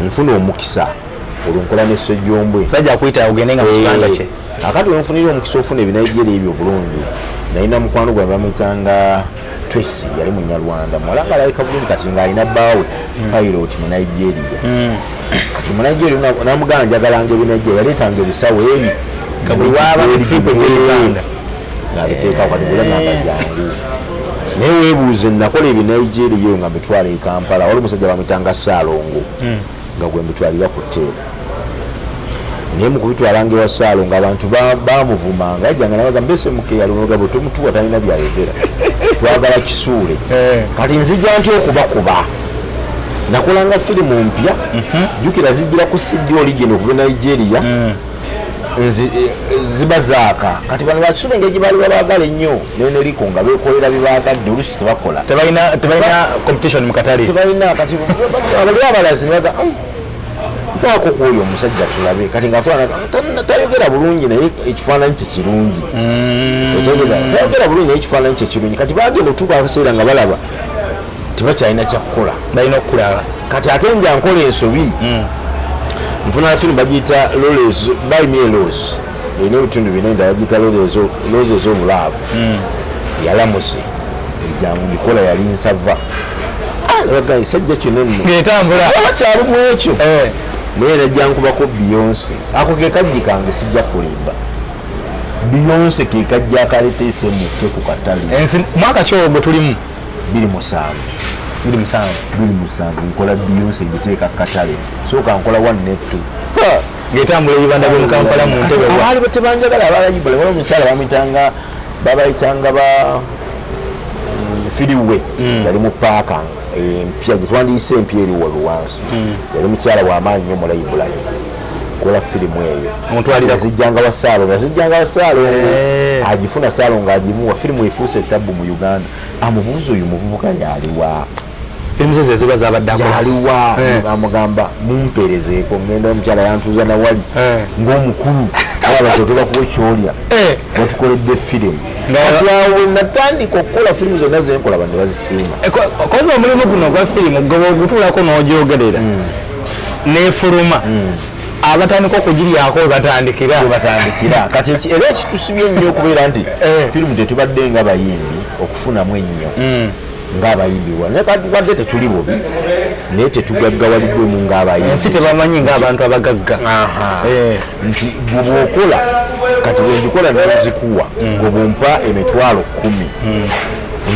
Speaker 2: nfuna omukisa, olwo nkola ne Sejjombwe.
Speaker 1: Sajja akuyita ogende nga mu kibanda kye.
Speaker 2: Akati wenfunira omukisa ofuna ebinigeria ebyo obulungi, nalina mukwano gwange bamuyitanga Tracy, yali Munyarwanda, muwala nga alabika bulungi. Kati ng'alina bbaawe pilot mu Nigeria. Kati mu Nigeria namugamba njagalanga ebinigeria, yaleetanga ebisawo ebi.
Speaker 1: Nga buli waaba ne trip ejja e Uganda.
Speaker 2: Ng'abiteekawo. Kati bula namba jangu, naye weebuuze, nakola ebinigeria eyo nga mbitwala e Kampala, wali omusajja bamuyitanga Saalongo nga gwe mbitwalira ku teera. Naye mu kubitwalanga ewa Saalongo, abantu bamuvumanga. Yajjanga nabaga mbese mukeyalonga bwe tomutuwa, talina byayogera, twagala Kisuule. Kati nzija nti okubakuba nakolanga firimu mpya, jjukira zijjira ku CD origin okuva e Nigeria. Ziba zaaka. Kati bano Bakisuule engeri gye baali babaagala ennyo neneriko, nga bekolera byebagadde, olusi tebakola.
Speaker 1: Tebalina competition mu katale.
Speaker 2: Tebalina. Kati abali abalazi nebaga paako kwoyo omusajja tulabe. Kati ngaakola tayogera bulungi, naye ekifaananyi kye kirungi. Otegera, tayogera bulungi, naye ekifaananyi kye kirungi. Kati bagenda otuuka akaseera nga balaba tebakyalina kyakukola.
Speaker 1: Balina okukulaba.
Speaker 2: Kati ate nja nkola ensobi, nfuna firimu bagiyita Buy Me a Rose, erina ebitundu bina, endala bagiyita Roses of Love. Yalamuse ejangu ngikola, yali nsava esajja kino nno.
Speaker 1: Ng'etambula.
Speaker 2: Bakyalimu ekyo, naye najja nkubako Beyonce. Ako ke kajji kange, sijja kulimba. Beyonce ke kajja akaleeta esemuke ku katale.
Speaker 1: Ensi mwaka ki ogwo tulimu?
Speaker 2: 27.
Speaker 1: 27.
Speaker 2: 27 nkola Beyonce, ngiteeka ku katale, sooka nkola 1 ne 2.
Speaker 1: Ng'etambula ebibanda by'omu Kampala mu ntebe wa
Speaker 2: Abaali tebanjagala abalayibula. Waliwo omukyala bamuyitanga, babayitanga ba Firiwe, yali mu paaka empya gyetwandiyise empya eri wali wansi. Yali mukyala wamaanyi nnyo mu library. Kola firimu eyo.
Speaker 1: Omutwalira-
Speaker 2: Yazijjanga wa Saalongo, yazijjanga wa Saalongo.
Speaker 1: Eh.
Speaker 2: Agifuna Saalongo agimuwa. Firimu efuuse etabbu mu Uganda, amubuuza oyo muvubuka yaliwa.
Speaker 1: Firimu ze zeziba zabadde akola.
Speaker 2: Yaliwa.
Speaker 1: Eh.
Speaker 2: Amugamba mumpeerezeeko, ngenda omukyala yantuuza nawali ng'omukulu abasooke bakuwa ekyolya. Batukoledde firimu. Kati awo bwe natandika okukola firimu zonna zenkola, banne bazisiima.
Speaker 1: Koza omulimu guno ogwa firimu gwe bwogutuulako n'ogyogerera n'efuluma, abatandika okugiryako we batandikira.
Speaker 2: Webatandikira. Kati era ekitusibye ennyo okubeera nti firimu tetubadde nga bayimbi okufunamu ennyo ng'abayimbi wa, naye kati wadde tetuli bubi, naye tetugaggawaliddwemu ng'abayimbi.
Speaker 1: Ensi tebamanyi ng'abantu abagagga.
Speaker 2: Aha.
Speaker 1: Eh.
Speaker 2: Nti gwe bwokola, kati bwengikola nenzikuwa, gwe bwompa 100,000,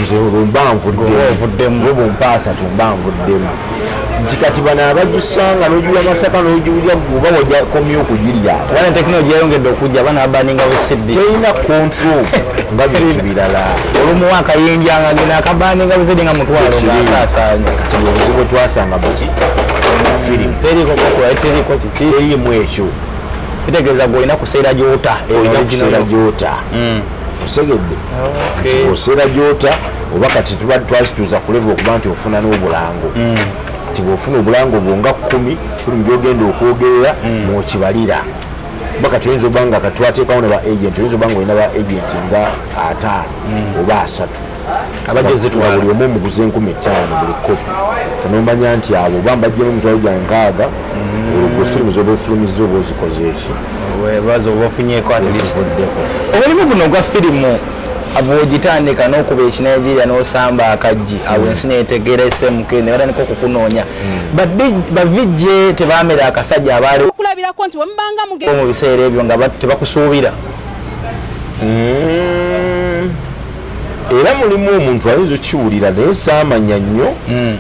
Speaker 2: nze olwo mba
Speaker 1: Oba ovuddemu.
Speaker 2: nvuddemu. Gwe bwompa 30, mba nvuddemu. Nti kati bano abagisanga n'ogiwa Masaka n'ogiwulya, oba wajakomye okugirya.
Speaker 1: Kuba ne tekinologi yayongedde okujja, abaana babaninga bu CD.
Speaker 2: Terina control nga bintu birala.
Speaker 1: Olumuwa akayinja nga gena akabaninga bu CD nga 500 ng'asaasaanya.
Speaker 2: Kati bwe buzibu bwe twasanga muki firimu.
Speaker 1: Teriko kokola, teriko kiki.
Speaker 2: Terimu ekyo.
Speaker 1: Kitegeeza gwe olina kuseera gyota.
Speaker 2: Olina kuseera gyota, osegedde? Oseera gyota. Oba kati tuba twazituuza ku level okuba nti ofuna n'obulango, nti bw'ofuna obulango bwo nga 10 firimu gyogenda okwogerera mwokibalira. Oba kati oyinza oba nga kati twateekawo ne ba agent, oyinza oba nga olina ba agent nga 50 oba 30
Speaker 1: abajja zitwala,
Speaker 2: buli omu omuguze 5,000 buli kopi, kanomanya nti abo oba mbajjemu emitwalo gya 60, olwo gwe firimu zoba ofulumizza oba ozikoze eki,
Speaker 1: webaza oba ofunyeeko at least.
Speaker 2: Ozivuddeko.
Speaker 1: Omulimu guno ogwa firimu bw'ogitandika n'okuba ekinigeria n'osamba akaggi awo ensi netegeera SMK ne batandika okukunoonya, ba VJ tebamera akasajja abaaliwo
Speaker 4: Okulabirako nti wemubanga mugenda
Speaker 1: mu biseera ebyo nga tebakusuubira.
Speaker 2: Era mulimu omuntu ayinza okiwulira, naye saamanya nnyo,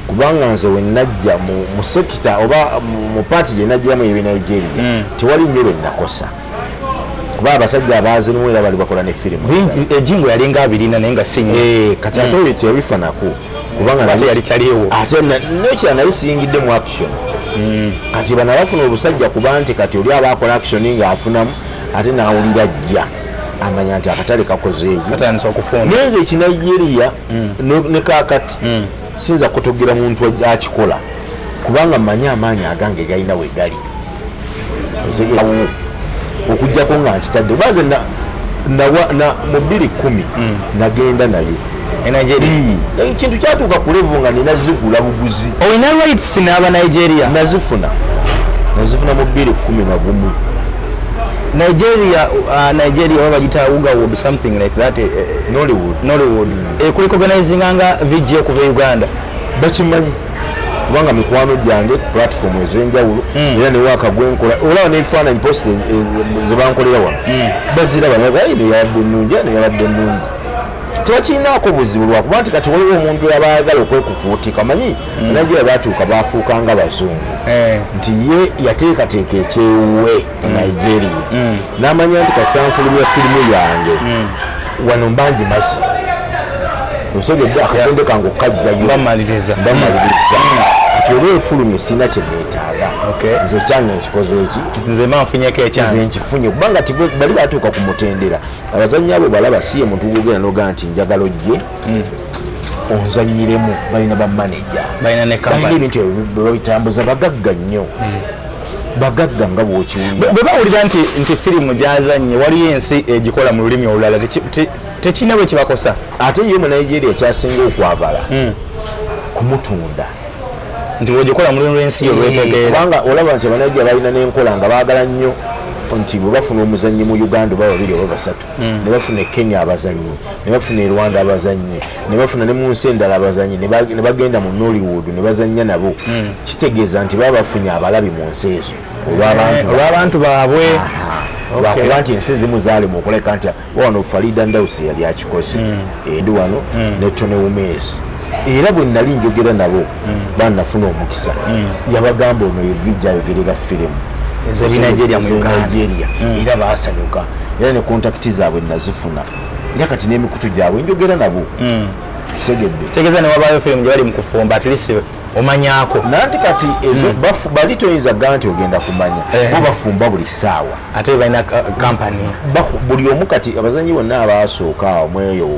Speaker 2: kubanga nze we najja mu sector oba mu part gye najjamu ebinigeria tewali nnyo lwe nakosa, kuba abasajja abaazirimu era bali bakola ne firimu.
Speaker 1: Ejingo yalinga abirina naye nga si nnyo.
Speaker 2: Kati ate oyo teyabifanako kubanga
Speaker 1: Ate yali kyaliwo.
Speaker 2: Ate nekira nali siyingidde mu action. Kati bano abafuna obusajja, kuba nti kati oli aba akola action ng'afunamu, ate n'awulira ajja amanya nti akatale kakoze eyo,
Speaker 1: Batandise okufunda.
Speaker 2: Naye nze ekinigeria ne kaakati siyinza kutogera muntu akikola, kubanga mmanyi amaanyi agange galina we gali. Otegeera? Okugjako nga nkitadde, oba nze mu 2010 nagenda nayo.
Speaker 1: E Nigeria?
Speaker 2: Ekintu kyatuuka ku level nga nina zigula buguzi.
Speaker 1: Olina rights n'aba Nigeria?
Speaker 2: Nazifuna mu 2011.
Speaker 1: Nigeria oba bagita Ugawood, something like that,
Speaker 2: Nollywood.
Speaker 1: Nollywood ekurecognizinga nga VJ okuva e Uganda?
Speaker 2: Bakimanyi, kubanga mikwano gyange ku platform ez'enjawulo, era newaka gwenkola olaba n'ebifaananyi, post zebankolera wano baziraba, eno yabadde ennungi, eno yabadde ennungi. Tebakirinaako buzibu, lwakuba nti kati waliwo omuntu abaagala okwekukuutika. Manyi Nigeria batuuka bafuuka nga bazungu, nti ye yateekateeka ekyewuwe e Nigeria n'amanya nti kasanfulumya firimu yange wano mba ngimaze, osegedde akasente kange okukajjayo.
Speaker 1: Bamaliriza.
Speaker 2: Bamaliriza. Kati oba efulumye sirina kye neetaaga. Nze ekyange nkikoze eki?
Speaker 1: Nze ma nfunyeko
Speaker 2: Nze
Speaker 1: ekyange.
Speaker 2: nkifunye, kubanga bali batuuka ku mutendera abazannyi abo balaba si ye muntu gwogenda nogaa nti njagala ojje onzanyiremu. Balina bamaneja,
Speaker 1: Balina ne
Speaker 2: balina
Speaker 1: company.
Speaker 2: ebintu ebyo bwe babitambuza. Bagagga nnyo, bagagga nga bw'okiwulira.
Speaker 1: Bwe bawulira nti firimu gyazanye waliyo ensi egikola mu lulimi olulala, tekirina bwe kibakosa?
Speaker 2: Ate ye mu Nigeria kyasinga okwagala kumutunda.
Speaker 1: Nti bwogikola mu lulimi lw'ensi yo lwetegeera.
Speaker 2: Kubanga olaba nti Abanigeria balina n'enkola nga baagala nnyo nti bwe bafuna omuzannyi mu Uganda oba babiri oba basatu, ne bafuna e Kenya abazannyi, ne bafuna e Rwanda abazannyi, ne bafuna ne mu nsi endala abazannyi, ne bagenda mu Nollywood ne bazannya nabo, kitegeeza nti baba bafunye abalabi mu nsi ezo olw'abantu.
Speaker 1: Olw'abantu baabwe.
Speaker 2: Lwakuba nti ensi ezimu zaalema okuleka nti wano Farida Ndausi yali akikoze endi wano ne Tony Umes. Era bwe nali njogera nabo banafuna omukisa, yabagamba ono ye VJ ayogerera firimu
Speaker 1: ez'Ebinigeria mu Uganda.
Speaker 2: Nigeria, era basanyuka, era ne contact zaabwe nazifuna, era kati n'emikutu gyabwe njogera nabo, segedde.
Speaker 1: Tegeeza ne wabaayo firimu gye bali mu kufumba, at least omanyaako.
Speaker 2: Nanti kati ezo bali toyinza gaa nti ogenda kumanya, bo bafumba buli ssaawa.
Speaker 1: Ate balina company.
Speaker 2: Buli omu kati abazanyi bonna abasooka awo mweyo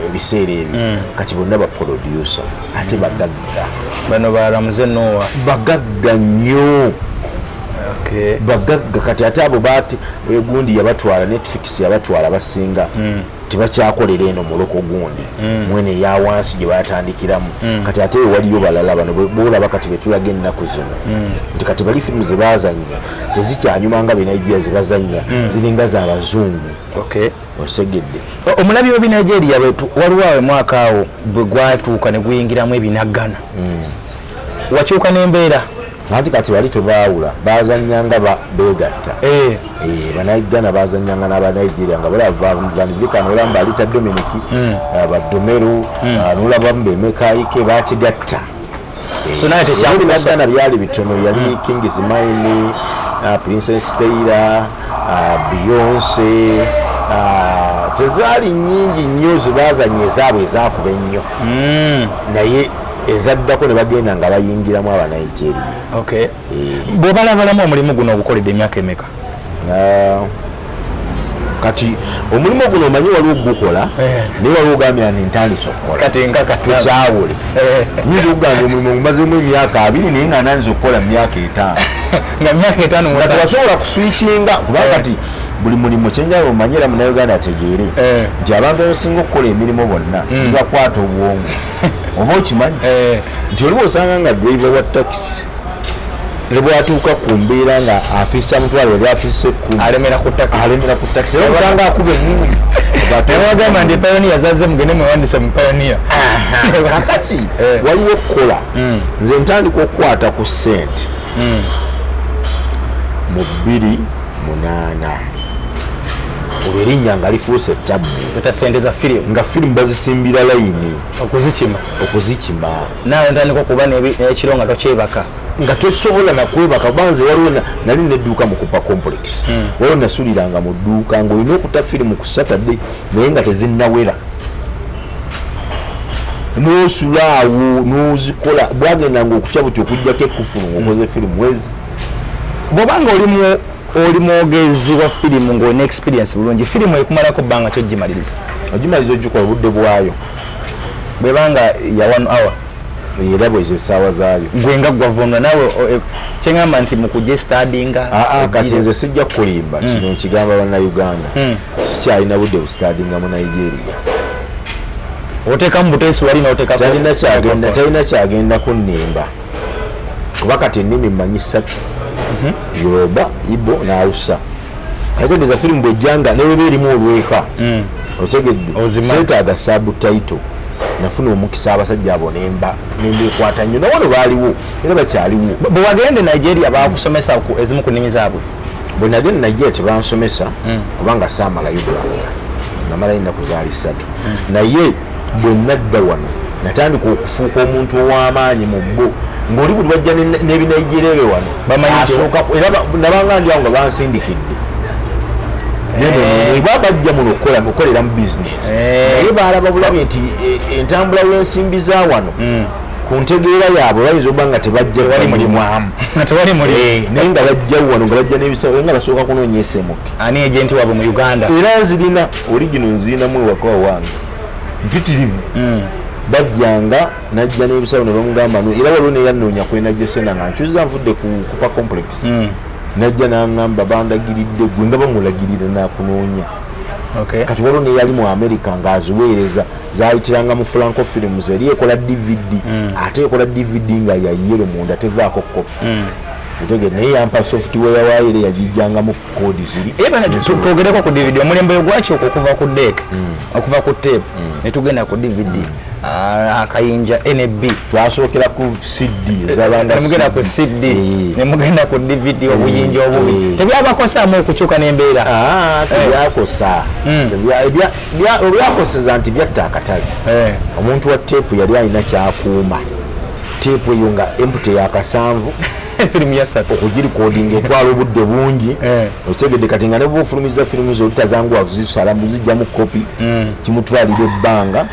Speaker 2: ebiseera ebyo kati bonna ba producer ate bagagga.
Speaker 1: Bano balamuze Noah.
Speaker 2: Bagagga nnyo. Bagagga kati ate abo bati egundi yabatwala, Netflix yabatwala, basinga tebakyakolera eno muloko gundi mwene eya wansi gye batandikiramu. Kati ate waliyo balala bano bolaba kati betulaga ennaku zino nti kati bali firimu ze bazannya tezikyanyuma nga Benigeria zebazannya, ziringa zabazungu. Osegedde?
Speaker 1: Omulabi w'Ebinigeria waliwo awo omwaka awo bwe gwatuuka ne guyingiramu ebinaggana, wakyuka n'embeera.
Speaker 2: Anti kati bali tebaawula, bazannyanga beegatta. Banaigana bazannyanga n'Abanigeria nga balaba Van Vicker, nolaba Alita Dominic, Badomero, nolabamu bemekaike bakigatta.
Speaker 1: So naye tekyakukosa.
Speaker 2: Ebinaggana byali bitono, yali Kings Mine, Princess Taylor, Beyonce, tezaali nyingi nnyo zebazanya ezaabwe ezakuba ennyo, naye ezaddako ne bagenda nga bayingiramu Abanigeria.
Speaker 1: Okay. Bw'obalabalamu omulimu guno ogukoledde emyaka emeka?
Speaker 2: Ah, Kati omulimu guno omanyi waliwo ogukola, naye waliwo ogambye nti ntandise okukola.
Speaker 1: Kati nkakasa.
Speaker 2: Tukyawule. Nyinza okugamba omulimu ngumazeemu emyaka 20, naye nga ntandise okukola mu myaka 5.
Speaker 1: Nga myaka 5
Speaker 2: nga tebasobola kuswikinga, kuba kati buli mulimu kyenjawulo omanye era Munnayuganda ategeere nti abantu abasinga okukola emirimu bonna tibakwata obwongo. Oba okimanyi nti oliba osanga nga driver wa taxi ne bwatuuka ku mbeera nga afisa mutwalo yali afisa 10,
Speaker 1: alemera ku taxi.
Speaker 2: Alemera ku taxi era osanga akuba ennimi.
Speaker 1: Newagamba nti Pioneer zaze, mugende mwewandise mu Pioneer.
Speaker 2: Kakati waliwo okukola. Nze ntandika okukwata ku ssente mu 2008, olwo erinnya nga lifuuse tabbu.
Speaker 1: Eta sente za firimu.
Speaker 2: Nga firimu bazisimbira layini.
Speaker 1: Okuzikima.
Speaker 2: Okuzikima.
Speaker 1: Naawe ntandika okuba n'ekiro nga tokyebaka.
Speaker 2: Nga tosobola nakwebaka, kuba nze waliwo nali nedduuka mu Cooper Complex, waliwo nasuliranga mu dduuka ng'olina okuta firimu ku Saturday naye nga tezinnawera, n'osula awo n'ozikola, bwagendanga okutya buti okugjako ekufulu ng'okoze firimu wezi.
Speaker 1: Bw'obanga oli mwogezi wa firimu ng'olina experience bulungi, firimu ekumalako bbanga kyo gimaliriza?
Speaker 2: Ogimaliriza ogikola obudde bwayo.
Speaker 1: Bwebanga ya 1 hour.
Speaker 2: Era bweza essaawa zaayo.
Speaker 1: Gwe nga gwavunwa naawe, kyeŋŋamba nti mu kujja estadinga.
Speaker 2: Aa, kati nze sijja kukulimba, kino nkigamba Bannayuganda, sikyalina budde busitadinga mu Nigeria.
Speaker 1: Oteekamu buteesi wali n'oteekako.
Speaker 2: Kyalina kyagenda kunnimba, kuba kati ennimi mmanyi 3, Yoruba, Ibo n'Hausa. Kategeeza firimu bwejjanga neweba erimu olweka, otegedde?
Speaker 1: Ozima.
Speaker 2: Seetaaga subtitle. Nafuna omukisa abasajja abo nemba nembekwata nnyo, nawano baaliwo era bakyaliwo.
Speaker 1: Bwe wagenda e Nigeria bakusomesa ezimu ku nnimi zaabwe?
Speaker 2: Bwe nagenda Nigeria tebansomesa, kubanga saamalayo bbanga, namalayo ennaku zaali 3. Naye bwe nadda wano natandika okufuuka omuntu ow'amaanyi mu bo, ng'oli buli bajja n'ebinigeria ebyo wano
Speaker 1: Bamanyi nti-
Speaker 2: asooka era nabanga ndi awo nga bansindikidde. Ba bajja muno okukolera mu bizinesi, naye baalaba bulabi nti entambula y'ensimbi za wano ku ntegeera yaabwe bayinza okuba nga tebajja
Speaker 1: Tewali mulimu.
Speaker 2: mwamu.
Speaker 1: Nga tewali mulimu.
Speaker 2: Naye nga bajja wano nga bajja n'ebisawo, nga basooka kunoonya esemuke.
Speaker 1: Ani agent waabwe mu Uganda?
Speaker 2: Era nzirina original, nzirinamu ewaka wange mpitirivu. Bajjanga najja n'ebisawo ne bamugamba era waliwo neyanoonya kwenajesena nga nkyuza nvudde ku Cooper Complex, najja n'aŋŋamba bandagiridde gwe, nga bamulagirira nakunoonya. Kati waliwo neyali mu America ng'aziweereza, zayitiranga mu Franco Films, eri ekola DVD, ate ekola DVD nga ya yellow munda, tevaako kopi, otegere? Naye yampa software waayo era yagijjangamu code ziri.
Speaker 1: Era bana, twogereko ku DVD. Omulembe gwakyuka okuva ku deck, okuva ku tape ne tugenda ku DVD. Akayinja NB.
Speaker 2: Twasookera ku CD ezabanga.
Speaker 1: Nemugenda ku CD, nemugenda ku DVD, obuyinja obubi. Tebyabakosaamu okukyuka n'embeera?
Speaker 2: Ah, tebyakosa. Ebyakoseza nti byatta akatale. Omuntu wa teepu yali alina kyakuuma teepu eyo nga empty yakasanvu.
Speaker 1: Firimu ya ssatu.
Speaker 2: Okugirikodinga etwala obudde bungi. Okitegedde? Kati nga ne bwofulumiza firimu zo olutazanguwa kuzisala muzijjamu kopi, kimutwalira ebbanga.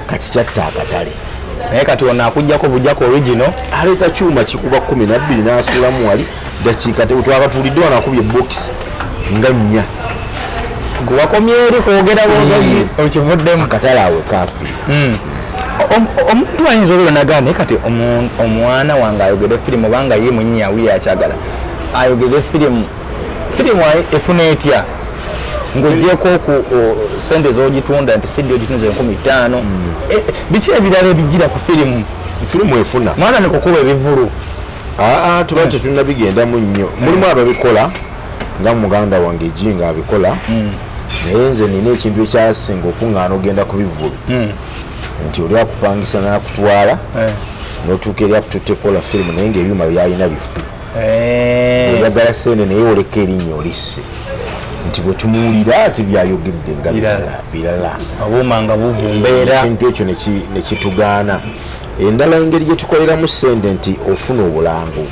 Speaker 2: Kati kyatta akatale.
Speaker 1: Naye kati ono akugjako bujjako original.
Speaker 2: Aleeta kyuma kikuba 12 n'asuulamu wali dakiika twakatuulidde wano akubye bokisi nga 4.
Speaker 1: Gwe wakomye eri kwogera bwogezi, okivuddemu.
Speaker 2: Akatale awo kafiira.
Speaker 1: Omuntu ayinza obeera nagaa, naye kati omwana wange ayogere firimu, obanga ye mwenyini awulira akyagala ayogere firimu, firimu efuna etya ng'ogyeko ku sente z'ogitunda, nti CD ogitunze 5000? Biki ebirala ebijjira ku firimu?
Speaker 2: Firimu efuna.
Speaker 1: Mwana nikukuba ebivulu.
Speaker 2: Aa, tuba tetunnabigendamu nnyo. Mulimu ababikola nga muganda wange gi nga abikola, naye nze nina ekintu ekyasinga okuŋŋaana ogenda ku bivulu, nti oli akupangisa n'akutwala n'otuuka eri akututte kukola firimu, naye ngaebyuma byalina bifu. Oyagala sente naye oleka erinnya olisse nti bwe tumuwulira ate byayogedde nga
Speaker 1: Birala.
Speaker 2: Birala, birala.
Speaker 1: Obuuma nga buvumbeera.
Speaker 2: Ekintu ekyo nekitugaana. Endala engeri gye tukoleramu sente nti ofuna obulango.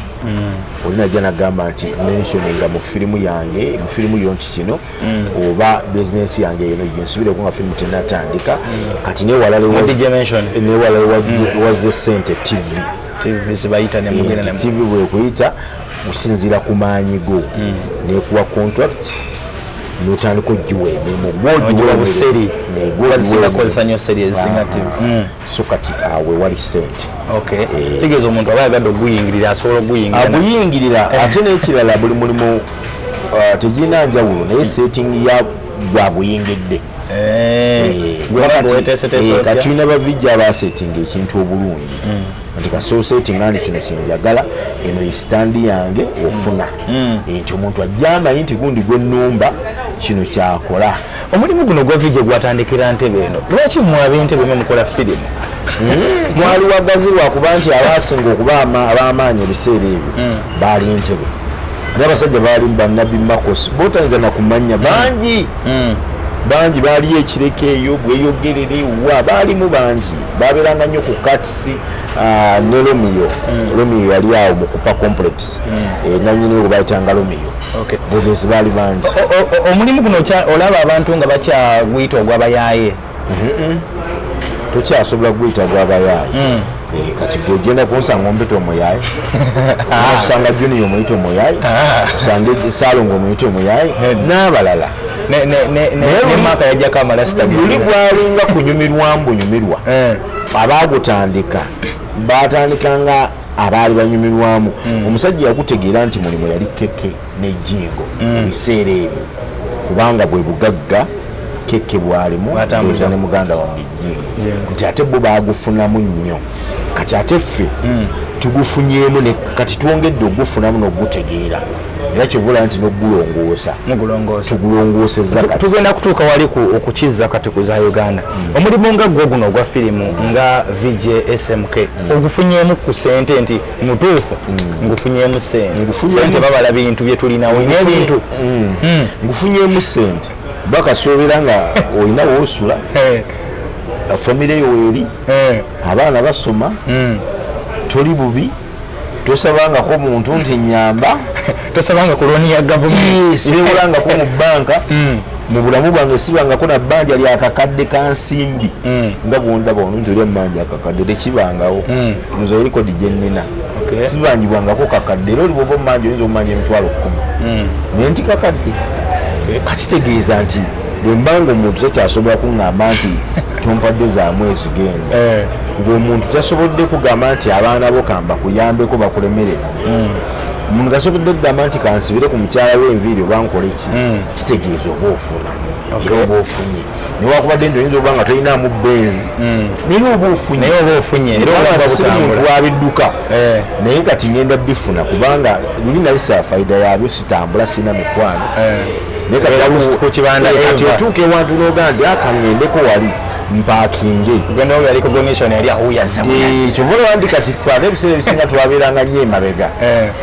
Speaker 2: Oli najja nagamba nti mentioninga mu firimu yange, mu firimu yo nti kino, oba bizinesi yange eno gyensubireko nga firimu tenatandika. Kati newalala
Speaker 1: Mugijje mention.
Speaker 2: Newalala wazze sente TV.
Speaker 1: TV zibayita nemugenda.
Speaker 2: Nti TV bwekuyita kusinziira ku maanyi go nekuwa contract. Notandika ogiwa emirimu.
Speaker 1: Ogiwa buseri. Bazisinga kukozesa nnyo seri ezisinga TV.
Speaker 2: So kati awe wali sente.
Speaker 1: Okay, kitegeeza omuntu aba ayagadde oguyingirira asobola oguyingira.
Speaker 2: Aguyingirira. Ate n'ekirala, buli mulimu tegirina njawulo, naye setting ya gwaguyingidde.
Speaker 1: Gwe weteeseteese otya?
Speaker 2: Kati tulina ba VJ abasetinga ekintu obulungi nti kasoosetinga nti kino kyenjagala, eno ye stand yange, ofuna. Nti omuntu ajja amanyi nti gundi gwenumba kino kyakola.
Speaker 1: Omulimu guno gwa VJ gwatandikira Ntebe eno. Lwaki mmwe ab'Entebe mwe mukola firimu?
Speaker 2: Mwali wagazi lwakuba nti abasinga okuba ab'amaanyi ebiseera ebyo baali Ntebe, naye abasajja baali bannabbi Makos botayinza nakumanya, bangi bangi baaliyo ekireka eyo bweyogerere wa baalimu bangi, babeeranga nnyo ku Katsi ne Romeo. Romeo yali awo mu Kupa Complex. Nanyini gwe bayitanga Romeo. Bogezi baali bangi.
Speaker 1: Omulimu guno olaba abantu nga bakyaguyita ogw'abayaaye?
Speaker 2: Tokyasobola guyita gwabayaaye. Kati gwe ogenda kunsanga ompita omuyaye, okusanga Junior omuyita omuyaye, osange Saalongo omuyita omuyaye n'abalala.
Speaker 1: Ne maaka yajjako amalasita.
Speaker 2: Luli gwalinga kunyumirwamu bunyumirwa. Abaagutandika batandika nga abaali banyumirwamu. Omusajja yagutegeera nti mulimu yali Keke nejingo mu biseera ebyo, kubanga bwe bugagga Keke bwalimu.
Speaker 1: Bwatambulira.
Speaker 2: Ndowooza ne muganda wange Jingo, nti ate bo bagufunamu nnyo. Kati ate ffe tugufunyeemu kati twongedde ogufunamu n'ogutegeera, era kyovula nti n'ogulongoosa.
Speaker 1: Mugulongoosa.
Speaker 2: Tugulongoosezza kati.
Speaker 1: Tugenda kutuuka wali ku okukizza kati ku za Uganda. Omulimu nga gwo guno ogwa firimu nga VJ SMK, ogufunyeemu ku sente nti mutuufu ngufunyeemu sente?
Speaker 2: Ngufunyeemu.
Speaker 1: Sente babala bintu bye tulinawo n'ebintu.
Speaker 2: Ngufunyeemu sente bakasuubira nga olina woosula, famire yo weeri, abaana basoma, toli bubi, tosabangako muntu nti nyamba.
Speaker 1: Tosabanga ku looni ya gavumenti.
Speaker 2: Sirewolangako mu banka mu bulamu bwange, sibangako na bbanja lyakakadde ka nsimbi nga bwondaba ono nti oli emmanja akakadde tekibangawo. Nze erikodi gye nnina, sibanjibwangako kakadde, era oli bwoba omumanja oyinza omumanja 100,000 naye nti kakadde kakitegeeza nti bwe mbanga omuntu takyasobola kuŋŋamba nti tompadde za mwezi genda, ng'omuntu tasobodde kugamba nti abaana bo kamba kuyambeko bakulemerera, omuntu tasobodde kugamba nti kansibire ku mukyala w'enviiri oba nkole ki, kitegeeza oba ofuna era oba ofunye, newakubadde nti oyinza oba nga tolinamu benzi, naye oba ofunye.
Speaker 1: Naye oba ofunye era
Speaker 2: Kubanga
Speaker 1: oba
Speaker 2: siri muntu
Speaker 1: butambula.
Speaker 2: wabidduka, naye kati ngenda bifuna kubanga luli nali saa faida yabyo, sitambula, sina mikwano. Naye kati
Speaker 1: Obeera ku kibanda
Speaker 2: kati
Speaker 1: Eva.
Speaker 2: otuuka ewantu n'ogaa nti akaŋŋendeko wali mpakinge.
Speaker 1: Genda oyo yali recognition yali ahuyaza.
Speaker 2: Kyova olaba nti kati ffe ate ebiseera ebisinga twabeeranga nnyo emabega.